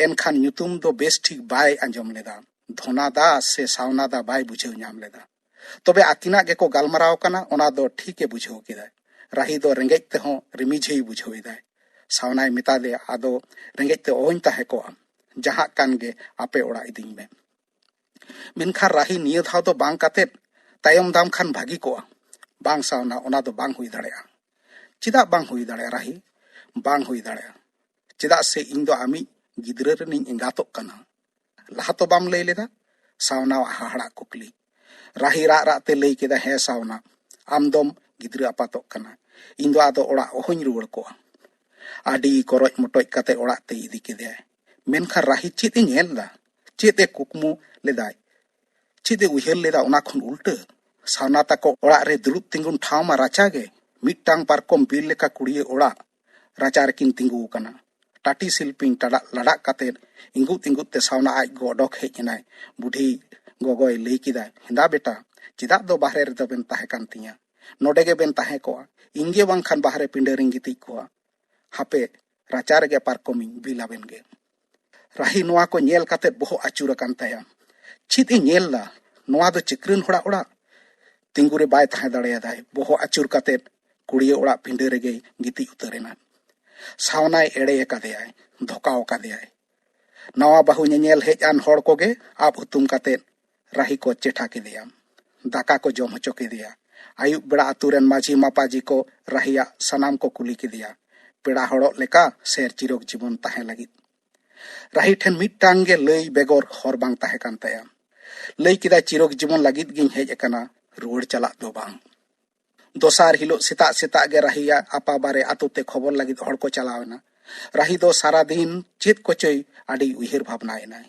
ᱮᱱᱠᱷᱟᱱ ᱧᱩᱛᱩᱢ ᱫᱚ ᱵᱮᱥ ᱴᱷᱤᱠ ᱵᱟᱭ ᱟᱸᱡᱚᱢ ᱞᱮᱫᱟ᱾ ᱫᱷᱚᱱᱟ ᱫᱟ ᱥᱮ ᱥᱟᱣᱱᱟ ᱫᱟ ᱵᱟᱭ ᱵᱩᱡᱷᱟᱹᱣ ᱧᱟᱢ ᱞᱮᱫᱟ᱾ ᱛᱚᱵᱮ ᱟᱹᱠᱤᱱᱟᱜ ᱜᱮᱠᱚ ᱜᱟᱞᱢᱟᱨᱟᱣ ᱠᱟᱱᱟ, ᱚᱱᱟ ᱫᱚ ᱴᱷᱤᱠᱮ ᱵᱩᱡᱷᱟᱹᱣ ᱠᱮᱫᱟᱭ᱾ ᱨᱟᱦᱤ ᱫᱚ ᱨᱮᱸᱜᱮᱡ ᱛᱮᱦᱚᱸ ᱨᱤᱢᱤᱡᱷᱟᱹᱭ ᱵᱩᱡᱷᱟᱹᱣ ᱮᱫᱟᱭ᱾ ᱥᱟᱣᱱᱟᱭ ᱢᱮᱛᱟ ᱫᱮᱭᱟ, "ᱟᱫᱚ ᱨᱮᱸᱜᱮᱡ ᱛᱮ ᱚᱦᱚᱧ ᱛᱟᱦᱮᱸ ᱠᱚᱜᱼᱟ, ᱡᱟᱦᱟᱸ ᱠᱟᱱ ᱜᱮ ᱟᱯᱮ ᱚᱲᱟᱜ ᱤᱫᱤᱧ ᱢᱮ᱾ ᱢᱮᱱᱠᱷᱟᱱ ᱨᱟᱦᱤ, ᱱᱤᱭᱟᱹ ᱫᱷᱟᱣ ᱫᱚ ᱵᱟᱝ ᱠᱟᱛᱮᱫ ᱛᱟᱭᱚᱢ ᱫᱟᱢ ᱠᱷᱟᱱ ᱵᱷᱟᱹᱜᱤ ᱠᱚᱜᱼᱟ᱾" "ᱵᱟᱝ ᱥᱟᱣᱱᱟ, ᱚᱱᱟ ᱫᱚ ᱵᱟᱝ ᱦᱩᱭ ᱫᱟᱲᱮᱭᱟᱜᱼᱟ᱾" "ᱪᱮᱫᱟᱜ ᱵᱟᱝ ᱦᱩᱭ ᱫᱟᱲᱮᱭᱟᱜᱼᱟ ᱨᱟᱦᱤ?" "ᱵᱟᱝ ᱦᱩᱭ ᱫᱟᱲᱮᱭᱟᱜᱼᱟ, ᱪᱮᱫᱟᱜ ᱥᱮ ᱤᱧ ᱫᱚ ᱟᱢᱤᱡ ᱜᱤᱫᱽᱨᱟᱹ ᱨᱮᱱᱤᱧ ᱮᱸᱜᱟᱛᱚᱜ ᱠᱟᱱᱟ᱾" "ᱞᱟᱦᱟ ᱛᱚ ᱵᱟᱢ ᱞᱟᱹᱭ ᱞᱮᱫᱟ?" ᱥᱟᱣᱱᱟᱣᱟᱜ ᱦᱟᱦᱟᱲᱟᱜ ᱠᱩᱠᱞᱤ᱾ ᱨᱟᱦᱤ ᱨᱟᱜ ᱨᱟᱜ ᱛᱮ ᱞᱟᱹᱭ ᱠᱮᱫᱟ, "ᱦᱮᱸ ᱥᱟᱣᱱᱟ, ᱟᱢ ᱫᱚᱢ ᱜᱤᱫᱽᱨᱟᱹ ᱟᱯᱟᱛᱚᱜ ᱠᱟᱱᱟ, ᱤᱧ ᱫᱚ ᱟᱫᱚ ᱚᱲᱟᱜ ᱚᱦᱚᱧ ᱨᱩᱣᱟᱹᱲ ᱠᱚᱜᱼᱟ᱾" ᱟᱹᱰᱤ ᱠᱚᱨᱚᱡ ᱢᱚᱴᱚᱡ ᱠᱟᱛᱮ ᱚᱲᱟᱜ ᱛᱮᱭ ᱤᱫᱤ ᱠᱮᱫᱮᱭᱟᱭ᱾ ᱢᱮᱱᱠᱷᱟᱱ ᱨᱟᱦᱤ ᱪᱮᱫ ᱮ ᱧᱮᱞ ᱮᱫᱟ? ᱪᱮᱫ ᱮ ᱠᱩᱠᱢᱩ ᱞᱮᱫᱟᱭ? ᱪᱮᱫ ᱮ ᱩᱭᱦᱟᱹᱨ ᱞᱮᱫᱟ ᱚᱱᱟ ᱠᱷᱚᱱ ᱩᱞᱴᱟᱹ? ᱥᱟᱣᱱᱟ ᱛᱟᱠᱚ ᱚᱲᱟᱜ ᱨᱮ ᱫᱩᱲᱩᱵ ᱛᱤᱸᱜᱩᱱ ᱴᱷᱟᱶ ᱢᱟ ᱨᱟᱪᱟ ᱜᱮ, ᱢᱤᱫᱴᱟᱝ ᱯᱟᱨᱠᱚᱢ ᱵᱤᱨ ᱞᱮᱠᱟ ᱠᱩᱲᱭᱟᱹ ᱚᱲᱟᱜ, ᱨᱟᱪᱟ ᱨᱮᱠᱤᱱ ᱛᱤᱸᱜᱩ ᱟᱠᱟᱱᱟ᱾ ᱴᱟᱴᱤ ᱥᱤᱞᱯᱤᱧ ᱴᱟᱰᱟᱜ ᱞᱟᱰᱟᱜ ᱠᱟᱛᱮ ᱤᱸᱜᱩᱫ ᱤᱸᱜᱩᱫ ᱛᱮ ᱥᱟᱣᱱᱟ ᱟᱡ ᱜᱚ ᱚᱰᱚᱠ ᱦᱮᱡ ᱮᱱᱟᱭ᱾ ᱵᱩᱰᱷᱤ ᱜᱚᱜᱚᱭ ᱞᱟᱹᱭ ᱠᱮᱫᱟ, "ᱦᱮᱸᱫᱟ ᱵᱮᱴᱟ, ᱪᱮᱫᱟᱜ ᱫᱚ ᱵᱟᱦᱨᱮ ᱨᱮᱫᱚ ᱵᱮᱱ ᱛᱟᱦᱮᱸ ᱠᱟᱱ ᱛᱤᱧᱟ? ᱱᱚᱰᱮ ᱜᱮᱵᱮᱱ ᱛᱟᱦᱮᱸ ᱠᱚᱜᱼᱟ, ᱤᱧ ᱜᱮ ᱵᱟᱝᱠᱷᱟᱱ ᱵᱟᱦᱨᱮ ᱯᱤᱸᱰᱟᱹ ᱨᱤᱧ ᱜᱤᱛᱤᱡ ᱠᱚᱜᱼᱟ᱾ ᱦᱟᱯᱮ, ᱨᱟᱪᱟ ᱨᱮᱜᱮ ᱯᱟᱨᱠᱚᱢᱤᱧ ᱵᱤᱞ ᱟᱵᱮᱱ ᱜᱮ᱾" ᱨᱟᱦᱤ ᱱᱚᱣᱟ ᱠᱚ ᱧᱮᱞ ᱠᱟᱛᱮ ᱵᱚᱦᱚᱜ ᱟᱹᱪᱩᱨ ᱟᱠᱟᱱ ᱛᱟᱭᱟ᱾ ᱪᱮᱫ ᱮ ᱧᱮᱞ ᱫᱟ? ᱱᱚᱣᱟ ᱫᱚ ᱪᱟᱹᱠᱨᱟᱹᱱ ᱦᱚᱲᱟᱜ ᱚᱲᱟᱜ᱾ ᱛᱤᱸᱜᱩ ᱨᱮ ᱵᱟᱭ ᱛᱟᱦᱮᱸ ᱫᱟᱲᱮᱭᱟᱫᱟᱭ᱾ ᱵᱚᱦᱚᱜ ᱟᱹᱪᱩᱨ ᱠᱟᱛᱮ ᱠᱩᱲᱭᱟᱹ ᱚᱲᱟᱜ ᱯᱤᱸᱰᱟᱹ ᱨᱮᱜᱮᱭ ᱜᱤᱛᱤᱡ ᱩᱛᱟᱹᱨ ᱮᱱᱟ᱾ ᱥᱟᱣᱱᱟᱭ ᱮᱲᱮ ᱟᱠᱟᱫᱮᱭᱟᱭ, ᱫᱷᱚᱠᱟᱣ ᱟᱠᱟᱫᱮᱭᱟᱭ᱾ ᱱᱟᱣᱟ ᱵᱟᱹᱦᱩ ᱧᱮᱧᱮᱞ ᱦᱮᱡ ᱟᱱ ᱦᱚᱲ ᱠᱚᱜᱮ ᱟᱵ ᱦᱩᱛᱩᱢ ᱠᱟᱛᱮ ᱨᱟᱦᱤ ᱠᱚ ᱪᱮᱴᱷᱟ ᱠᱮᱫᱮᱭᱟ᱾ ᱫᱟᱠᱟ ᱠᱚ ᱡᱚᱢ ᱦᱚᱪᱚ ᱠᱮᱫᱮᱭᱟ᱾ ᱟᱹᱭᱩᱵ ᱵᱮᱲᱟ ᱟᱹᱛᱩ ᱨᱮᱱ ᱢᱟᱹᱡᱷᱤ ᱢᱟᱯᱟᱡᱤ ᱠᱚ ᱨᱟᱦᱤᱭᱟᱜ ᱥᱟᱱᱟᱢ ᱠᱚ ᱠᱩᱞᱤ ᱠᱮᱫᱮᱭᱟ, ᱯᱮᱲᱟ ᱦᱚᱲᱚᱜ ᱞᱮᱠᱟ ᱥᱮᱨ ᱪᱤᱨᱚᱠ ᱡᱤᱵᱚᱱ ᱛᱟᱦᱮᱸ ᱞᱟᱹᱜᱤᱫ᱾ ᱨᱟᱦᱤ ᱴᱷᱮᱱ ᱢᱤᱫᱴᱟᱝ ᱜᱮ ᱞᱟᱹᱭ ᱵᱮᱜᱚᱨ ᱦᱚᱨ ᱵᱟᱝ ᱛᱟᱦᱮᱸ ᱠᱟᱱ ᱛᱟᱭᱟ᱾ ᱞᱟᱹᱭ ᱠᱮᱫᱟᱭ, "ᱪᱤᱨᱚᱠ ᱡᱤᱵᱚᱱ ᱞᱟᱹᱜᱤᱫ ᱜᱤᱧ ᱦᱮᱡ ᱟᱠᱟᱱᱟ, ᱨᱩᱣᱟᱹᱲ ᱪᱟᱞᱟᱜ ᱫᱚ ᱵᱟᱝ᱾" ᱫᱚᱥᱟᱨ ᱦᱤᱞᱳᱜ ᱥᱮᱛᱟᱜ ᱥᱮᱛᱟᱜ ᱜᱮ ᱨᱟᱦᱤᱭᱟᱜ ᱟᱯᱟ ᱵᱟᱨᱮ ᱟᱛᱳ ᱛᱮ ᱠᱷᱚᱵᱚᱨ ᱞᱟᱹᱜᱤᱫ ᱦᱚᱲ ᱠᱚ ᱪᱟᱞᱟᱣ ᱮᱱᱟ᱾ ᱨᱟᱦᱤ ᱫᱚ ᱥᱟᱨᱟ ᱫᱤᱱ ᱪᱮᱫ ᱠᱚᱪᱚᱭ ᱟᱹᱰᱤ ᱩᱭᱦᱟᱹᱨ ᱵᱷᱟᱵᱽᱱᱟ ᱮᱱᱟᱭ᱾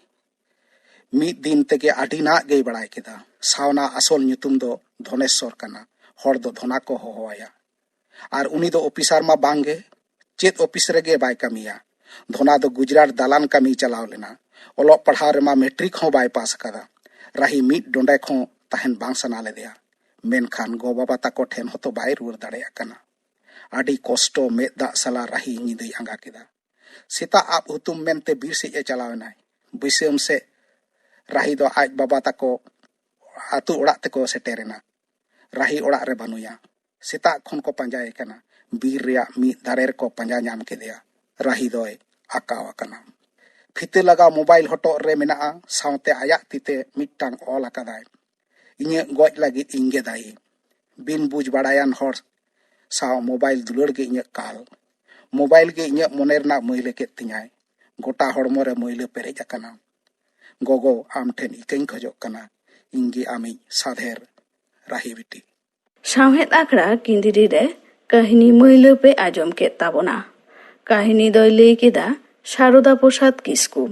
ᱢᱤᱫ ᱫᱤᱱ ᱛᱮᱜᱮ ᱟᱹᱰᱤ ᱱᱟᱜ ᱜᱮᱭ ᱵᱟᱲᱟᱭ ᱠᱮᱫᱟ᱾ ᱥᱟᱣᱱᱟ ᱟᱥᱚᱞ ᱧᱩᱛᱩᱢ ᱫᱚ ᱫᱷᱚᱱᱮᱥᱥᱚᱨ ᱠᱟᱱᱟ᱾ ᱦᱚᱲ ᱫᱚ ᱫᱷᱚᱱᱟ ᱠᱚ ᱦᱚᱦᱚᱣᱟᱭᱟ᱾ ᱟᱨ ᱩᱱᱤ ᱫᱚ ᱚᱯᱷᱤᱥᱟᱨ ᱢᱟ ᱵᱟᱝ ᱜᱮ, ᱪᱮᱫ ᱚᱯᱷᱤᱥ ᱨᱮᱜᱮ ᱵᱟᱭ ᱠᱟᱹᱢᱤᱭᱟ᱾ ᱫᱷᱚᱱᱟ ᱫᱚ ᱜᱩᱡᱽᱨᱟᱴ ᱫᱟᱞᱟᱱ ᱠᱟᱹᱢᱤᱭ ᱪᱟᱞᱟᱣ ᱞᱮᱱᱟ᱾ ᱚᱞᱚᱜ ᱯᱟᱲᱦᱟᱣ ᱨᱮᱢᱟ ᱢᱮᱴᱨᱤᱠ ᱦᱚᱸ ᱵᱟᱭ ᱯᱟᱥ ᱟᱠᱟᱫᱟ᱾ ᱨᱟᱦᱤ ᱢᱤᱫ ᱰᱚᱸᱰᱮᱠ ᱦᱚᱸ ᱛᱟᱦᱮᱱ ᱵᱟᱝ ᱥᱟᱱᱟ ᱞᱮᱫᱮᱭᱟ᱾ ᱢᱮᱱᱠᱷᱟᱱ ᱜᱚ ᱵᱟᱵᱟ ᱛᱟᱠᱚ ᱴᱷᱮᱱ ᱦᱚᱸᱛᱚ ᱵᱟᱭ ᱨᱩᱣᱟᱹᱲ ᱫᱟᱲᱮᱭᱟᱜ ᱠᱟᱱᱟ᱾ ᱟᱹᱰᱤ ᱠᱚᱥᱴᱚ ᱢᱮᱫ ᱫᱟᱜ ᱥᱟᱞᱟ ᱨᱟᱦᱤ ᱧᱤᱫᱟᱹᱭ ᱟᱸᱜᱟ ᱠᱮᱫᱟ᱾ ᱥᱮᱛᱟᱜ ᱟᱵ ᱦᱩᱛᱩᱢ ᱢᱮᱱᱛᱮ ᱵᱤᱨ ᱥᱮᱫ ᱮ ᱪᱟᱞᱟᱣ ᱮᱱᱟᱭ᱾ ᱵᱟᱹᱭᱥᱟᱹᱢ ᱥᱮᱫ ᱨᱟᱦᱤ ᱫᱚ ᱟᱡ ᱵᱟᱵᱟ ᱛᱟᱠᱚ ᱟᱹᱛᱩ ᱚᱲᱟᱜ ᱛᱮᱠᱚ ᱥᱮᱴᱮᱨᱮᱱᱟ᱾ ᱨᱟᱦᱤ ᱚᱲᱟᱜ ᱨᱮ ᱵᱟᱹᱱᱩᱭᱟ᱾ ᱥᱮᱛᱟᱜ ᱠᱷᱚᱱ ᱠᱚ ᱯᱟᱸᱡᱟᱭᱮ ᱠᱟᱱᱟ᱾ ᱵᱤᱨ ᱨᱮᱭᱟᱜ ᱢᱤᱫ ᱫᱟᱨᱮ ᱨᱮᱠᱚ ᱯᱟᱸᱡᱟ ᱧᱟᱢ ᱠᱮᱫᱮᱭᱟ᱾ ᱨᱟᱦᱤ ᱫᱚᱭ ᱟᱠᱟᱣ ᱟᱠᱟᱱᱟ᱾ ᱯᱷᱤᱛᱟᱹ ᱞᱟᱜᱟᱣ ᱢᱳᱵᱟᱭᱤᱞ ᱦᱚᱴᱚᱜ ᱨᱮ ᱢᱮᱱᱟᱜᱼᱟ, ᱥᱟᱶᱛᱮ ᱟᱭᱟᱜ ᱛᱤᱛᱮ ᱢᱤᱫᱴᱟᱝ ᱚᱞ ᱟᱠᱟᱫᱟᱭ, "ᱤᱧᱟᱹᱜ ᱜᱚᱡ ᱞᱟᱹᱜᱤᱫ ᱤᱧ ᱜᱮ ᱫᱟᱭᱤ᱾" ᱵᱤᱱ ᱵᱩᱡᱽ ᱵᱟᱲᱟᱭᱟᱱ ᱦᱚᱲ ᱥᱟᱶ ᱢᱳᱵᱟᱭᱤᱞ ᱫᱩᱞᱟᱹᱲ ᱜᱮ ᱤᱧᱟᱹᱜ ᱠᱟᱞ᱾ ᱢᱳᱵᱟᱭᱤᱞ ᱜᱮ ᱤᱧᱟᱹᱜ ᱢᱚᱱᱮ ᱨᱮᱱᱟᱜ ᱢᱟᱹᱭᱞᱟᱹ ᱠᱮᱫ ᱛᱤᱧᱟᱭ᱾ ᱜᱚᱴᱟ ᱦᱚᱲᱢᱚ ᱨᱮ ᱢᱟᱹᱭᱞᱟᱹ ᱯᱮᱨᱮᱡ ᱟᱠᱟᱱᱟ᱾ ᱜᱚᱜᱚ, ᱟᱢ ᱴᱷᱮᱱ ᱤᱠᱟᱹᱧ ᱠᱷᱚᱡᱚᱜ ᱠᱟᱱᱟ᱾ ᱤᱧ ᱜᱮ ᱟᱢᱤᱡ ᱥᱟᱫᱷᱮᱨ ᱨᱟᱦᱤ ᱵᱤᱴᱤ᱾ ᱥᱟᱶᱦᱮᱫ ᱟᱠᱷᱲᱟ ᱠᱤᱸᱫᱽᱨᱤ ᱨᱮ ᱠᱟᱹᱦᱱᱤ ᱢᱟᱹᱭᱞᱟᱹ ᱯᱮ ᱟᱸᱡᱚᱢ ᱠᱮᱫ ᱛᱟᱵᱚᱱᱟ᱾ ᱠᱟᱹᱦᱱᱤ ᱫᱚᱭ ᱞᱟᱹᱭ ᱠᱮᱫᱟ ᱥᱟᱨᱚᱫᱟ ᱯᱨᱚᱥᱟᱫᱽ ᱠᱤᱥᱠᱩ᱾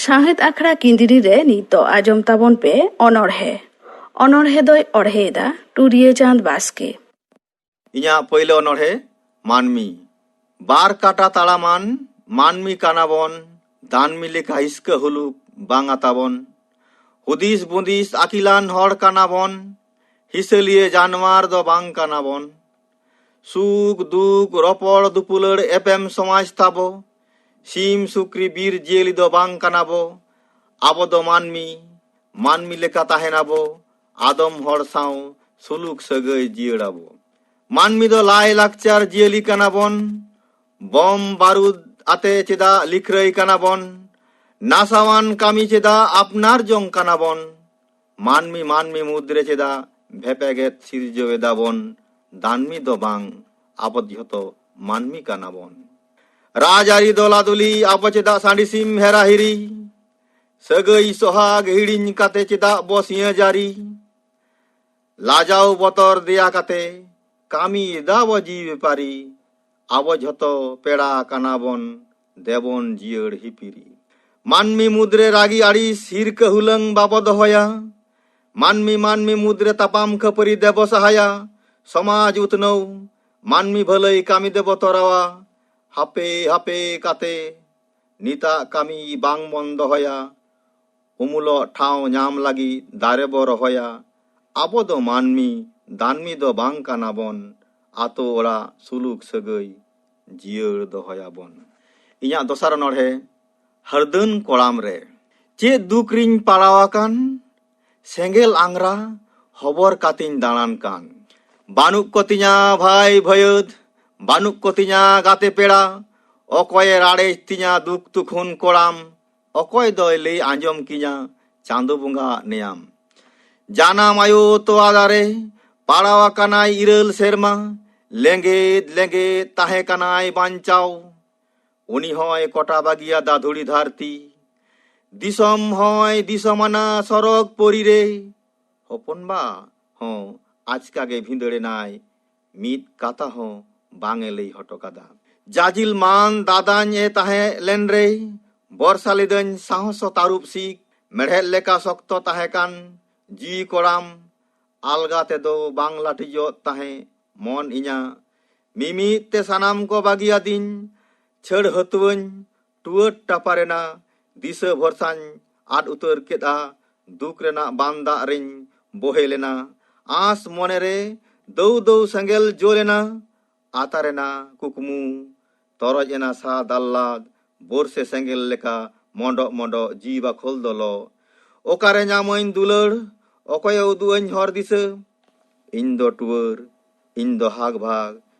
ᱥᱟᱶᱦᱮᱫ ᱟᱠᱷᱲᱟ ᱠᱤᱸᱫᱽᱨᱤ ᱨᱮ ᱱᱤᱛᱚᱜ ᱟᱸᱡᱚᱢ ᱛᱟᱵᱚᱱ ᱯᱮ ᱚᱱᱚᱬᱦᱮ᱾ ᱚᱱᱚᱬᱦᱮ ᱫᱚᱭ ᱚᱬᱦᱮᱭᱮᱫᱟ ᱴᱩᱨᱤᱭᱟᱹ ᱪᱟᱸᱫᱽ ᱵᱟᱥᱠᱮ᱾ ᱤᱧᱟᱹᱜ ᱯᱳᱭᱞᱳ ᱚᱱᱚᱬᱦᱮ ᱢᱟᱹᱱᱢᱤ᱾ ᱵᱟᱨ ᱠᱟᱴᱟ ᱛᱟᱲᱟᱢᱟᱱ ᱢᱟᱹᱱᱢᱤ ᱠᱟᱱᱟᱵᱚᱱ, ᱫᱟᱹᱱᱢᱤ ᱞᱮᱠᱟ ᱦᱤᱥᱠᱟᱹ ᱦᱩᱞᱩᱠ ᱵᱟᱝᱟ ᱛᱟᱵᱚᱱ᱾ ᱦᱩᱫᱤᱥ ᱵᱩᱫᱤᱥ ᱟᱹᱠᱤᱞᱟᱱ ᱦᱚᱲ ᱠᱟᱱᱟᱵᱚᱱ, ᱦᱤᱥᱟᱹᱞᱤᱭᱟᱹ ᱡᱟᱱᱣᱟᱨ ᱫᱚ ᱵᱟᱝ ᱠᱟᱱᱟᱵᱚᱱ᱾ ᱥᱩᱠ ᱫᱩᱠ ᱨᱚᱯᱚᱲ ᱫᱩᱯᱩᱞᱟᱹᱲ ᱮᱯᱮᱢ ᱥᱚᱢᱟᱡᱽ ᱛᱟᱵᱚ᱾ ᱥᱤᱢ ᱥᱩᱠᱨᱤ ᱵᱤᱨ ᱡᱤᱭᱟᱹᱞᱤ ᱫᱚ ᱵᱟᱝ ᱠᱟᱱᱟᱵᱚ᱾ ᱟᱵᱚ ᱫᱚ ᱢᱟᱹᱱᱢᱤ, ᱢᱟᱹᱱᱢᱤ ᱞᱮᱠᱟ ᱛᱟᱦᱮᱱᱟᱵᱚ᱾ ᱟᱫᱚᱢ ᱦᱚᱲ ᱥᱟᱶ ᱥᱩᱞᱩᱠ ᱥᱟᱹᱜᱟᱹᱭ ᱡᱤᱭᱟᱹᱲᱟᱵᱚ᱾ ᱢᱟᱹᱱᱢᱤ ᱫᱚ ᱞᱟᱭ ᱞᱟᱠᱪᱟᱨ ᱡᱤᱭᱟᱹᱞᱤ ᱠᱟᱱᱟᱵᱚᱱ᱾ ᱵᱚᱢ ᱵᱟᱹᱨᱩᱫ ᱟᱛᱮ ᱪᱮᱫᱟᱜ ᱞᱤᱠᱷᱨᱟᱹᱭ ᱠᱟᱱᱟᱵᱚᱱ? ᱱᱟᱥᱟᱣᱟᱱ ᱠᱟᱹᱢᱤ ᱪᱮᱫᱟᱜ ᱟᱯᱱᱟᱨ ᱡᱚᱝ ᱠᱟᱱᱟᱵᱚᱱ? ᱢᱟᱹᱱᱢᱤ ᱢᱟᱹᱱᱢᱤ ᱢᱩᱫᱽᱨᱮ ᱪᱮᱫᱟᱜ ᱵᱷᱮᱯᱮᱜᱮᱫ ᱥᱤᱨᱡᱟᱹᱣ ᱮᱫᱟᱵᱚᱱ? ᱫᱟᱹᱱᱢᱤ ᱫᱚ ᱵᱟᱝ, ᱟᱵᱚ ᱡᱷᱚᱛᱚ ᱢᱟᱹᱱᱢᱤ ᱠᱟᱱᱟᱵᱚᱱ᱾ ᱨᱟᱡᱽᱟᱹᱨᱤ ᱫᱚᱞᱟᱫᱩᱞᱤ ᱟᱵᱚ ᱪᱮᱫᱟᱜ ᱥᱟᱺᱰᱤ ᱥᱤᱢ ᱦᱮᱨᱟ ᱦᱤᱨᱤ? ᱥᱟᱹᱜᱟᱹᱭ ᱥᱚᱦᱟᱜ ᱦᱤᱲᱤᱧ ᱠᱟᱛᱮ ᱪᱮᱫᱟᱜ ᱵᱚ ᱥᱤᱭᱟᱹ ᱡᱟᱹᱨᱤ? ᱞᱟᱡᱟᱣ ᱵᱚᱛᱚᱨ ᱫᱮᱭᱟ ᱠᱟᱛᱮ ᱠᱟᱹᱢᱤ ᱮᱫᱟ ᱵᱚ ᱡᱤᱣᱤ ᱵᱮᱯᱟᱨᱤ᱾ ᱟᱵᱚ ᱡᱷᱚᱛᱚ ᱯᱮᱲᱟ ᱠᱟᱱᱟ ᱵᱚᱱ, ᱫᱮᱵᱚᱱ ᱡᱤᱭᱟᱹᱲ ᱦᱤᱯᱤᱨᱤ᱾ ᱢᱟᱹᱱᱢᱤ ᱢᱩᱫᱽᱨᱮ ᱨᱟᱹᱜᱤ ᱟᱹᱲᱤᱥ ᱦᱤᱨᱠᱟᱹ ᱦᱩᱞᱟᱹᱝ ᱵᱟᱵᱚ ᱫᱚᱦᱚᱭᱟ᱾ ᱢᱟᱹᱱᱢᱤ ᱢᱟᱹᱱᱢᱤ ᱢᱩᱫᱽᱨᱮ ᱛᱟᱯᱟᱢ ᱠᱷᱟᱹᱯᱟᱹᱨᱤ ᱫᱮᱵᱚ ᱥᱟᱦᱟᱭᱟ᱾ ᱥᱚᱢᱟᱡᱽ ᱩᱛᱱᱟᱹᱣ, ᱢᱟᱹᱱᱢᱤ ᱵᱷᱟᱹᱞᱟᱹᱭ ᱠᱟᱹᱢᱤ ᱫᱮᱵᱚ ᱛᱚᱨᱟᱣᱟ᱾ ᱦᱟᱯᱮ ᱦᱟᱯᱮ ᱠᱟᱛᱮ ᱱᱤᱛᱟᱜ ᱠᱟᱹᱢᱤ ᱵᱟᱝ ᱵᱚᱱ ᱫᱚᱦᱚᱭᱟ᱾ ᱩᱢᱩᱞᱚᱜ ᱴᱷᱟᱶ ᱧᱟᱢ ᱞᱟᱹᱜᱤᱫ ᱫᱟᱨᱮ ᱵᱚ ᱨᱚᱦᱚᱭᱟ᱾ ᱟᱵᱚ ᱫᱚ ᱢᱟᱹᱱᱢᱤ, ᱫᱟᱹᱱᱢᱤ ᱫᱚ ᱵᱟᱝ ᱠᱟᱱᱟ ᱵᱚᱱ᱾ ᱟᱛᱳ ᱚᱲᱟᱜ ᱥᱩᱞᱩᱠ ᱥᱟᱹᱜᱟᱹᱭ ᱡᱤᱭᱟᱹᱲ ᱫᱚᱦᱚᱭᱟᱵᱚᱱ᱾ ᱤᱧᱟᱹᱜ ᱫᱚᱥᱟᱨ ᱚᱱᱚᱬᱦᱮ, ᱦᱟᱹᱨᱫᱟᱹᱱ ᱠᱚᱲᱟᱢ ᱨᱮ᱾ ᱪᱮᱫ ᱫᱩᱠ ᱨᱤᱧ ᱯᱟᱲᱟᱣ ᱟᱠᱟᱱ? ᱥᱮᱸᱜᱮᱞ ᱟᱝᱜᱽᱨᱟ ᱦᱚᱵᱚᱨ ᱠᱟᱛᱮᱧ ᱫᱟᱬᱟᱱ ᱠᱟᱱ᱾ ᱵᱟᱹᱱᱩᱜ ᱠᱚ ᱛᱤᱧᱟ ᱵᱷᱟᱭ ᱵᱷᱟᱹᱭᱟᱹᱫ, ᱵᱟᱹᱱᱩᱜ ᱠᱚ ᱛᱤᱧᱟ ᱜᱟᱛᱮ ᱯᱮᱲᱟ, ᱚᱠᱚᱭᱮ ᱨᱟᱲᱮᱡ ᱛᱤᱧᱟ ᱫᱩᱠ ᱛᱩᱠᱷᱩᱱ ᱠᱚᱲᱟᱢ, ᱚᱠᱚᱭ ᱫᱚᱭ ᱞᱟᱹᱭ ᱟᱸᱡᱚᱢ ᱠᱤᱧᱟ ᱪᱟᱸᱫᱚ ᱵᱚᱸᱜᱟ ᱱᱮᱭᱟᱢ᱾ ᱡᱟᱱᱟᱢ ᱟᱭᱳ ᱛᱚᱣᱟ ᱫᱟᱨᱮ, ᱯᱟᱲᱟᱣ ᱟᱠᱟᱱᱟᱭ ᱤᱨᱟᱹᱞ ᱥᱮᱨᱢᱟ, ᱞᱮᱸᱜᱮᱫ ᱞᱮᱸᱜᱮᱫ ᱛᱟᱦᱮᱸ ᱠᱟᱱᱟᱭ ᱵᱟᱧᱪᱟᱣ᱾ ᱩᱱᱤ ᱦᱚᱸᱭ ᱠᱚᱴᱟ ᱵᱟᱹᱜᱤᱭᱟᱫᱟ ᱫᱷᱩᱲᱤ ᱫᱷᱟᱹᱨᱛᱤ᱾ ᱫᱤᱥᱚᱢ ᱦᱚᱸᱭ ᱫᱤᱥᱚᱢᱟᱱᱟ ᱥᱚᱨᱚᱜᱽ ᱯᱩᱨᱤ ᱨᱮ᱾ ᱦᱚᱯᱚᱱ ᱵᱟ ᱦᱚᱸ ᱟᱪᱠᱟ ᱜᱮ ᱵᱷᱤᱸᱫᱟᱹᱲ ᱮᱱᱟᱭ, ᱢᱤᱫ ᱠᱟᱛᱷᱟ ᱦᱚᱸ ᱵᱟᱝ ᱮ ᱞᱟᱹᱭ ᱦᱚᱴᱚ ᱠᱟᱫᱟ᱾ ᱡᱟᱡᱤᱞ ᱢᱟᱱ ᱫᱟᱫᱟᱧ ᱮ ᱛᱟᱦᱮᱸ ᱞᱮᱱ ᱨᱮ, ᱵᱚᱨᱥᱟ ᱞᱤᱫᱟᱹᱧ ᱥᱟᱦᱚᱥ ᱛᱟᱹᱨᱩᱵ ᱥᱤᱠ, ᱢᱮᱲᱦᱮᱫ ᱞᱮᱠᱟ ᱥᱚᱠᱛᱚ ᱛᱟᱦᱮᱸ ᱠᱟᱱ ᱡᱤᱣᱤ ᱠᱚᱲᱟᱢ, ᱟᱞᱜᱟ ᱛᱮᱫᱚ ᱵᱟᱝ ᱞᱟᱹᱴᱤᱡᱚᱜ ᱛᱟᱦᱮᱸ ᱢᱚᱱ ᱤᱧᱟᱹᱜ᱾ ᱢᱤᱢᱤᱫ ᱛᱮ ᱥᱟᱱᱟᱢ ᱠᱚ ᱵᱟᱹᱜᱤᱭᱟᱫᱤᱧ, ᱪᱷᱟᱹᱲ ᱦᱟᱹᱛᱣᱟᱹᱧ ᱴᱩᱣᱟᱹᱨ ᱴᱟᱯᱟᱨ ᱮᱱᱟ, ᱫᱤᱥᱟᱹ ᱵᱷᱚᱨᱥᱟᱧ ᱟᱫ ᱩᱛᱟᱹᱨ ᱠᱮᱫᱼᱟ᱾ ᱫᱩᱠ ᱨᱮᱱᱟᱜ ᱵᱟᱱ ᱫᱟᱜ ᱨᱤᱧ ᱵᱚᱦᱮᱞ ᱮᱱᱟ, ᱟᱸᱥ ᱢᱚᱱᱮᱨᱮ ᱫᱟᱹᱣ ᱫᱟᱹᱣ ᱥᱮᱸᱜᱮᱞ ᱡᱳᱞ ᱮᱱᱟ᱾ ᱟᱛᱟᱨ ᱮᱱᱟ ᱠᱩᱠᱢᱩ, ᱛᱚᱨᱚᱡ ᱮᱱᱟ ᱥᱟᱫ ᱟᱦᱞᱟᱫ, ᱵᱚᱨᱥᱮ ᱥᱮᱸᱜᱮᱞ ᱞᱮᱠᱟ ᱢᱚᱸᱰᱚᱜ ᱢᱚᱸᱰᱚᱜ ᱡᱤᱣᱤ ᱵᱟᱠᱷᱳᱞ ᱫᱚᱞᱚ᱾ ᱚᱠᱟᱨᱮ ᱧᱟᱢᱟᱹᱧ ᱫᱩᱞᱟᱹᱲ, ᱚᱠᱚᱭᱮ ᱩᱫᱩᱜ ᱟᱹᱧ ᱦᱚᱨ ᱫᱤᱥᱟᱹ? ᱤᱧ ᱫᱚ ᱴᱩᱣᱟᱹᱨ, ᱤᱧ ᱫᱚ ᱦᱟᱜ ᱵᱷᱟᱜᱽ,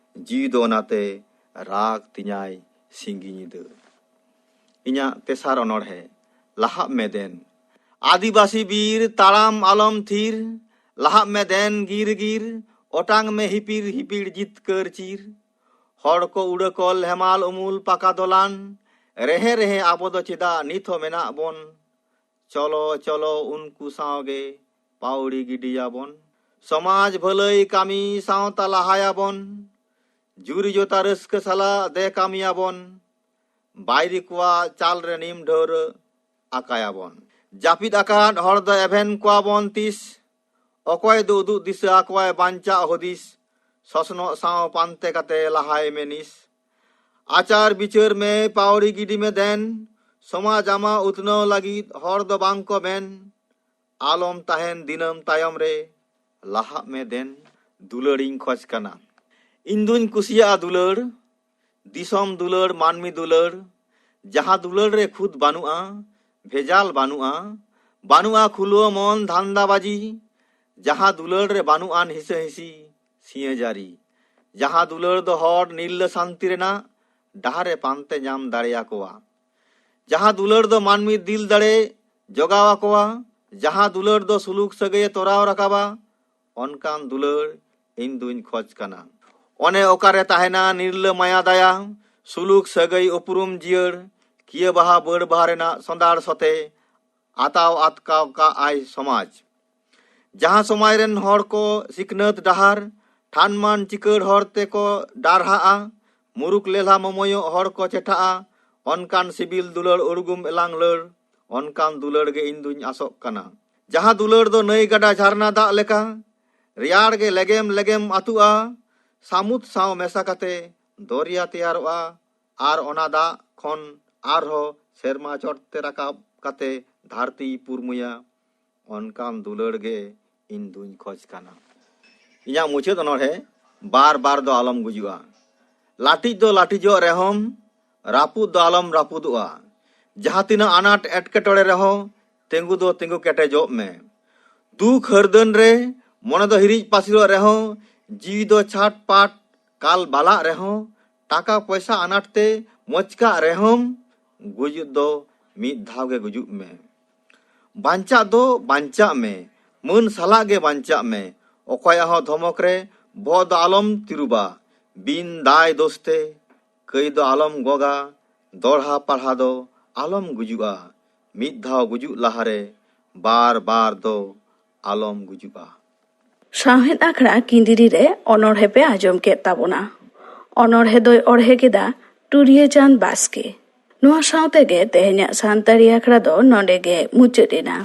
ᱡᱤᱣᱤ ᱫᱚ ᱚᱱᱟᱛᱮ ᱨᱟᱜᱽ ᱛᱤᱧᱟᱭ ᱥᱤᱸᱜᱤ ᱧᱤᱫᱟᱹ᱾ ᱤᱧᱟᱹᱜ ᱛᱮᱥᱟᱨ ᱚᱱᱚᱬᱦᱮ, ᱞᱟᱦᱟᱜ ᱢᱮ ᱫᱮᱱ᱾ ᱟᱹᱫᱤᱵᱟᱹᱥᱤ ᱵᱤᱨ ᱛᱟᱲᱟᱢ ᱟᱞᱚᱢ ᱛᱷᱤᱨ, ᱞᱟᱦᱟᱜ ᱢᱮ ᱫᱮᱱ ᱜᱤᱨ ᱜᱤᱨ, ᱚᱴᱟᱝ ᱢᱮ ᱦᱤᱯᱤᱲ ᱦᱤᱯᱤᱲ ᱡᱤᱛᱠᱟᱹᱨ ᱪᱤᱨ᱾ ᱦᱚᱲ ᱠᱚ ᱩᱰᱟᱹᱠᱚᱞ ᱦᱮᱢᱟᱞ ᱩᱢᱩᱞ ᱯᱟᱠᱟ ᱫᱚᱞᱟᱱ, ᱨᱮᱦᱮ ᱨᱮᱦᱮ ᱟᱵᱚ ᱫᱚ ᱪᱮᱫᱟᱜ ᱱᱤᱛ ᱦᱚᱸ ᱢᱮᱱᱟᱜ ᱵᱚᱱ? ᱪᱚᱞᱚ ᱪᱚᱞᱚ ᱩᱱᱠᱩ ᱥᱟᱶᱜᱮ ᱯᱟᱹᱣᱲᱤ ᱜᱤᱰᱤᱭᱟᱵᱚᱱ᱾ ᱥᱚᱢᱟᱡᱽ ᱵᱷᱟᱹᱞᱟᱹᱭ ᱠᱟᱹᱢᱤ ᱥᱟᱶᱛᱟ ᱞᱟᱦᱟᱭᱟᱵᱚᱱ᱾ ᱡᱩᱨᱤ ᱡᱚᱛᱟ ᱨᱟᱹᱥᱠᱟᱹ ᱥᱟᱞᱟᱜ ᱫᱮ ᱠᱟᱹᱢᱤᱭᱟᱵᱚᱱ᱾ ᱵᱟᱭᱨᱤ ᱠᱚᱣᱟᱜ ᱪᱟᱞ ᱨᱮ ᱱᱤᱢ ᱰᱷᱟᱹᱣᱨᱟᱹᱜ ᱟᱠᱟᱭᱟᱵᱚᱱ᱾ ᱡᱟᱹᱯᱤᱫ ᱟᱠᱟᱫ ᱦᱚᱲ ᱫᱚ ᱮᱵᱷᱮᱱ ᱠᱚᱣᱟᱵᱚᱱ ᱛᱤᱥ? ᱚᱠᱚᱭ ᱫᱚ ᱩᱫᱩᱜ ᱫᱤᱥᱟᱹ ᱟᱠᱚᱣᱟᱭ ᱵᱟᱧᱪᱟᱜ ᱦᱩᱫᱤᱥ? ᱥᱚᱥᱱᱚᱜ ᱥᱟᱶ ᱯᱟᱱᱛᱮ ᱠᱟᱛᱮ ᱞᱟᱦᱟᱭ ᱢᱮ ᱱᱤᱥ᱾ ᱟᱪᱟᱨ ᱵᱤᱪᱟᱹᱨ ᱢᱮ, ᱯᱟᱹᱣᱲᱤ ᱜᱤᱰᱤ ᱢᱮ ᱫᱮᱱ᱾ ᱥᱚᱢᱟᱡᱽ ᱟᱢᱟᱜ ᱩᱛᱱᱟᱹᱣ ᱞᱟᱹᱜᱤᱫ ᱦᱚᱲ ᱫᱚ ᱵᱟᱝ ᱠᱚ ᱢᱮᱱ᱾ ᱟᱞᱚᱢ ᱛᱟᱦᱮᱱ ᱫᱤᱱᱟᱹᱢ ᱛᱟᱭᱚᱢ ᱨᱮ, ᱞᱟᱦᱟᱜ ᱢᱮ ᱫᱮᱱ᱾ ᱫᱩᱞᱟᱹᱲᱤᱧ ᱠᱷᱚᱡᱽ ᱠᱟᱱᱟ᱾ ᱤᱧ ᱫᱩᱧ ᱠᱩᱥᱤᱭᱟᱜᱼᱟ ᱫᱩᱞᱟᱹᱲ, ᱫᱤᱥᱚᱢ ᱫᱩᱞᱟᱹᱲ, ᱢᱟᱹᱱᱢᱤ ᱫᱩᱞᱟᱹᱲ, ᱡᱟᱦᱟᱸ ᱫᱩᱞᱟᱹᱲ ᱨᱮ ᱠᱷᱩᱫ ᱵᱟᱹᱱᱩᱜᱼᱟ, ᱵᱷᱮᱡᱟᱞ ᱵᱟᱹᱱᱩᱜᱼᱟ, ᱵᱟᱹᱱᱩᱜᱼᱟ ᱠᱷᱩᱞᱟᱹᱣ ᱢᱚᱱ ᱫᱷᱟᱱᱫᱟᱵᱟᱡᱤ, ᱡᱟᱦᱟᱸ ᱫᱩᱞᱟᱹᱲ ᱨᱮ ᱵᱟᱹᱱᱩᱜ ᱟᱱ ᱦᱤᱥᱟᱹ ᱦᱤᱥᱤ ᱥᱤᱭᱟᱹ ᱡᱟᱹᱨᱤ᱾ ᱡᱟᱦᱟᱸ ᱫᱩᱞᱟᱹᱲ ᱫᱚ ᱦᱚᱲ ᱱᱤᱨᱞᱟᱹ ᱥᱟᱱᱛᱤ ᱨᱮᱱᱟᱜ ᱰᱟᱦᱟᱨ ᱮ ᱯᱟᱱᱛᱮ ᱧᱟᱢ ᱫᱟᱲᱮᱭᱟᱠᱚᱣᱟ᱾ ᱡᱟᱦᱟᱸ ᱫᱩᱞᱟᱹᱲ ᱫᱚ ᱢᱟᱹᱱᱢᱤ ᱫᱤᱞ ᱫᱟᱲᱮ ᱡᱚᱜᱟᱣ ᱟᱠᱚᱣᱟ, ᱡᱟᱦᱟᱸ ᱫᱩᱞᱟᱹᱲ ᱫᱚ ᱥᱩᱞᱩᱠ ᱥᱟᱹᱜᱟᱹᱭᱮ ᱛᱚᱨᱟᱣ ᱨᱟᱠᱟᱵᱟ, ᱚᱱᱠᱟᱱ ᱫᱩᱞᱟᱹᱲ ᱤᱧ ᱫᱩᱧ ᱠᱷᱚᱡᱽ ᱠᱟᱱᱟ᱾ ᱚᱱᱮ ᱚᱠᱟᱨᱮ ᱛᱟᱦᱮᱱᱟ ᱱᱤᱨᱞᱟᱹ ᱢᱟᱭᱟ ᱫᱟᱭᱟ, ᱥᱩᱞᱩᱠ ᱥᱟᱹᱜᱟᱹᱭ ᱩᱯᱨᱩᱢ ᱡᱤᱭᱟᱹᱲ, ᱠᱤᱭᱟᱹ ᱵᱟᱦᱟ ᱵᱟᱹᱲ ᱵᱟᱦᱟ ᱨᱮᱱᱟᱜ ᱥᱚᱸᱫᱷᱟᱲ ᱥᱚᱛᱮ, ᱟᱛᱟᱣ ᱟᱛᱠᱟᱣ ᱠᱟᱜ ᱟᱭ ᱥᱚᱢᱟᱡᱽ᱾ ᱡᱟᱦᱟᱸ ᱥᱚᱢᱟᱡᱽ ᱨᱮᱱ ᱦᱚᱲ ᱠᱚ ᱥᱤᱠᱷᱱᱟᱹᱛ ᱰᱟᱦᱟᱨ, ᱴᱷᱟᱱᱢᱟᱱ ᱪᱤᱠᱟᱹᱲ ᱦᱚᱨ ᱛᱮᱠᱚ ᱰᱟᱨᱦᱟᱜᱼᱟ, ᱢᱩᱨᱩᱠ ᱞᱮᱞᱦᱟ ᱢᱚᱢᱚᱭᱚᱜ ᱦᱚᱲ ᱠᱚ ᱪᱮᱴᱷᱟᱜᱼᱟ, ᱚᱱᱠᱟᱱ ᱥᱤᱵᱤᱞ ᱫᱩᱞᱟᱹᱲ ᱩᱲᱜᱩᱢ ᱮᱞᱟᱝ ᱞᱟᱹᱲ, ᱚᱱᱠᱟᱱ ᱫᱩᱞᱟᱹᱲ ᱜᱮ ᱤᱧ ᱫᱩᱧ ᱟᱥᱚᱜ ᱠᱟᱱᱟ᱾ ᱡᱟᱦᱟᱸ ᱫᱩᱞᱟᱹᱲ ᱫᱚ ᱱᱟᱹᱭ ᱜᱟᱰᱟ ᱡᱷᱟᱨᱱᱟ ᱫᱟᱜ ᱞᱮᱠᱟ, ᱨᱮᱭᱟᱲ ᱜᱮ ᱞᱮᱜᱮᱢ ᱞᱮᱜᱮᱢ ᱟᱹᱛᱩᱜᱼᱟ, ᱥᱟᱹᱢᱩᱫ ᱥᱟᱶ ᱢᱮᱥᱟ ᱠᱟᱛᱮ ᱫᱚᱨᱭᱟ ᱛᱮᱭᱟᱨᱚᱜᱼᱟ, ᱟᱨ ᱚᱱᱟ ᱫᱟᱜ ᱠᱷᱚᱱ ᱟᱨᱦᱚᱸ ᱥᱮᱨᱢᱟ ᱪᱚᱴ ᱛᱮ ᱨᱟᱠᱟᱵ ᱠᱟᱛᱮ ᱫᱷᱟᱹᱨᱛᱤᱭ ᱯᱩᱨᱢᱩᱭᱟ, ᱚᱱᱠᱟᱱ ᱫᱩᱞᱟᱹᱲ ᱜᱮ ᱤᱧ ᱫᱩᱧ ᱠᱷᱚᱡᱽ ᱠᱟᱱᱟ᱾ ᱤᱧᱟᱹᱜ ᱢᱩᱪᱟᱹᱫ ᱚᱱᱚᱬᱦᱮ, ᱵᱟᱨ ᱵᱟᱨ ᱫᱚ ᱟᱞᱚᱢ ᱜᱩᱡᱩᱜᱼᱟ᱾ ᱞᱟᱹᱴᱤᱡ ᱫᱚ ᱞᱟᱹᱴᱤᱡᱚᱜ ᱨᱮᱦᱚᱸᱢ, ᱨᱟᱹᱯᱩᱫ ᱫᱚ ᱟᱞᱚᱢ ᱨᱟᱹᱯᱩᱫᱚᱜᱼᱟ᱾ ᱡᱟᱦᱟᱸ ᱛᱤᱱᱟᱹᱜ ᱟᱱᱟᱴ ᱮᱴᱠᱮᱴᱚᱬᱮ ᱨᱮᱦᱚᱸ, ᱛᱤᱸᱜᱩ ᱫᱚ ᱛᱤᱸᱜᱩ ᱠᱮᱴᱮᱡᱚᱜ ᱢᱮ᱾ ᱫᱩᱠ ᱦᱟᱹᱨᱫᱟᱹᱱ ᱨᱮ ᱢᱚᱱᱮ ᱫᱚ ᱦᱤᱨᱤᱡ ᱯᱟᱹᱥᱤᱨᱚᱜ ᱨᱮᱦᱚᱸ, ᱡᱤᱣᱤ ᱫᱚ ᱪᱷᱟᱴ ᱯᱟᱴ ᱠᱟᱞ ᱵᱟᱞᱟᱜ ᱨᱮᱦᱚᱸ, ᱴᱟᱠᱟ ᱯᱚᱭᱥᱟ ᱟᱱᱟᱴ ᱛᱮ ᱢᱚᱪᱠᱟᱜ ᱨᱮᱦᱚᱸᱢ, ᱜᱩᱡᱩᱜ ᱫᱚ ᱢᱤᱫ ᱫᱷᱟᱣ ᱜᱮ ᱜᱩᱡᱩᱜ ᱢᱮ᱾ ᱵᱟᱧᱪᱟᱜ ᱫᱚ ᱵᱟᱧᱪᱟᱜ ᱢᱮ, ᱢᱟᱹᱱ ᱥᱟᱞᱟᱜ ᱜᱮ ᱵᱟᱧᱪᱟᱜ ᱢᱮ᱾ ᱚᱠᱚᱭᱟᱜ ᱦᱚᱸ ᱫᱷᱚᱢᱚᱠ ᱨᱮ ᱵᱚᱦᱚᱜ ᱫᱚ ᱟᱞᱚᱢ ᱛᱤᱨᱩᱵᱟ᱾ ᱵᱤᱱ ᱫᱟᱭ ᱫᱳᱥ ᱛᱮ ᱠᱟᱹᱭ ᱫᱚ ᱟᱞᱚᱢ ᱜᱚᱜᱟ, ᱫᱚᱲᱦᱟ ᱯᱟᱲᱦᱟ ᱫᱚ ᱟᱞᱚᱢ ᱜᱩᱡᱩᱜᱼᱟ᱾ ᱢᱤᱫ ᱫᱷᱟᱣ ᱜᱩᱡᱩᱜ ᱞᱟᱦᱟᱨᱮ ᱵᱟᱨ ᱵᱟᱨ ᱫᱚ ᱟᱞᱚᱢ ᱜᱩᱡᱩᱜᱼᱟ᱾ ᱥᱟᱶᱦᱮᱫ ᱟᱠᱷᱲᱟ ᱠᱤᱸᱫᱤᱨᱤ ᱨᱮ ᱚᱱᱚᱬᱦᱮ ᱯᱮ ᱟᱸᱡᱚᱢ ᱠᱮᱫ ᱛᱟᱵᱚᱱᱟ᱾ ᱚᱱᱚᱬᱦᱮ ᱫᱚᱭ ᱚᱬᱦᱮ ᱠᱮᱫᱟ ᱴᱩᱨᱤᱭᱟᱹ ᱪᱟᱸᱫᱽ ᱵᱟᱥᱠᱮ᱾ ᱱᱚᱣᱟ ᱥᱟᱶ ᱛᱮᱜᱮ ᱛᱮᱦᱮᱧᱟᱜ ᱥᱟᱱᱛᱟᱲᱤ ᱟᱠᱷᱲᱟ ᱫᱚ ᱱᱚᱰᱮ ᱜᱮ ᱢᱩᱪᱟᱹᱫ ᱮᱱᱟ᱾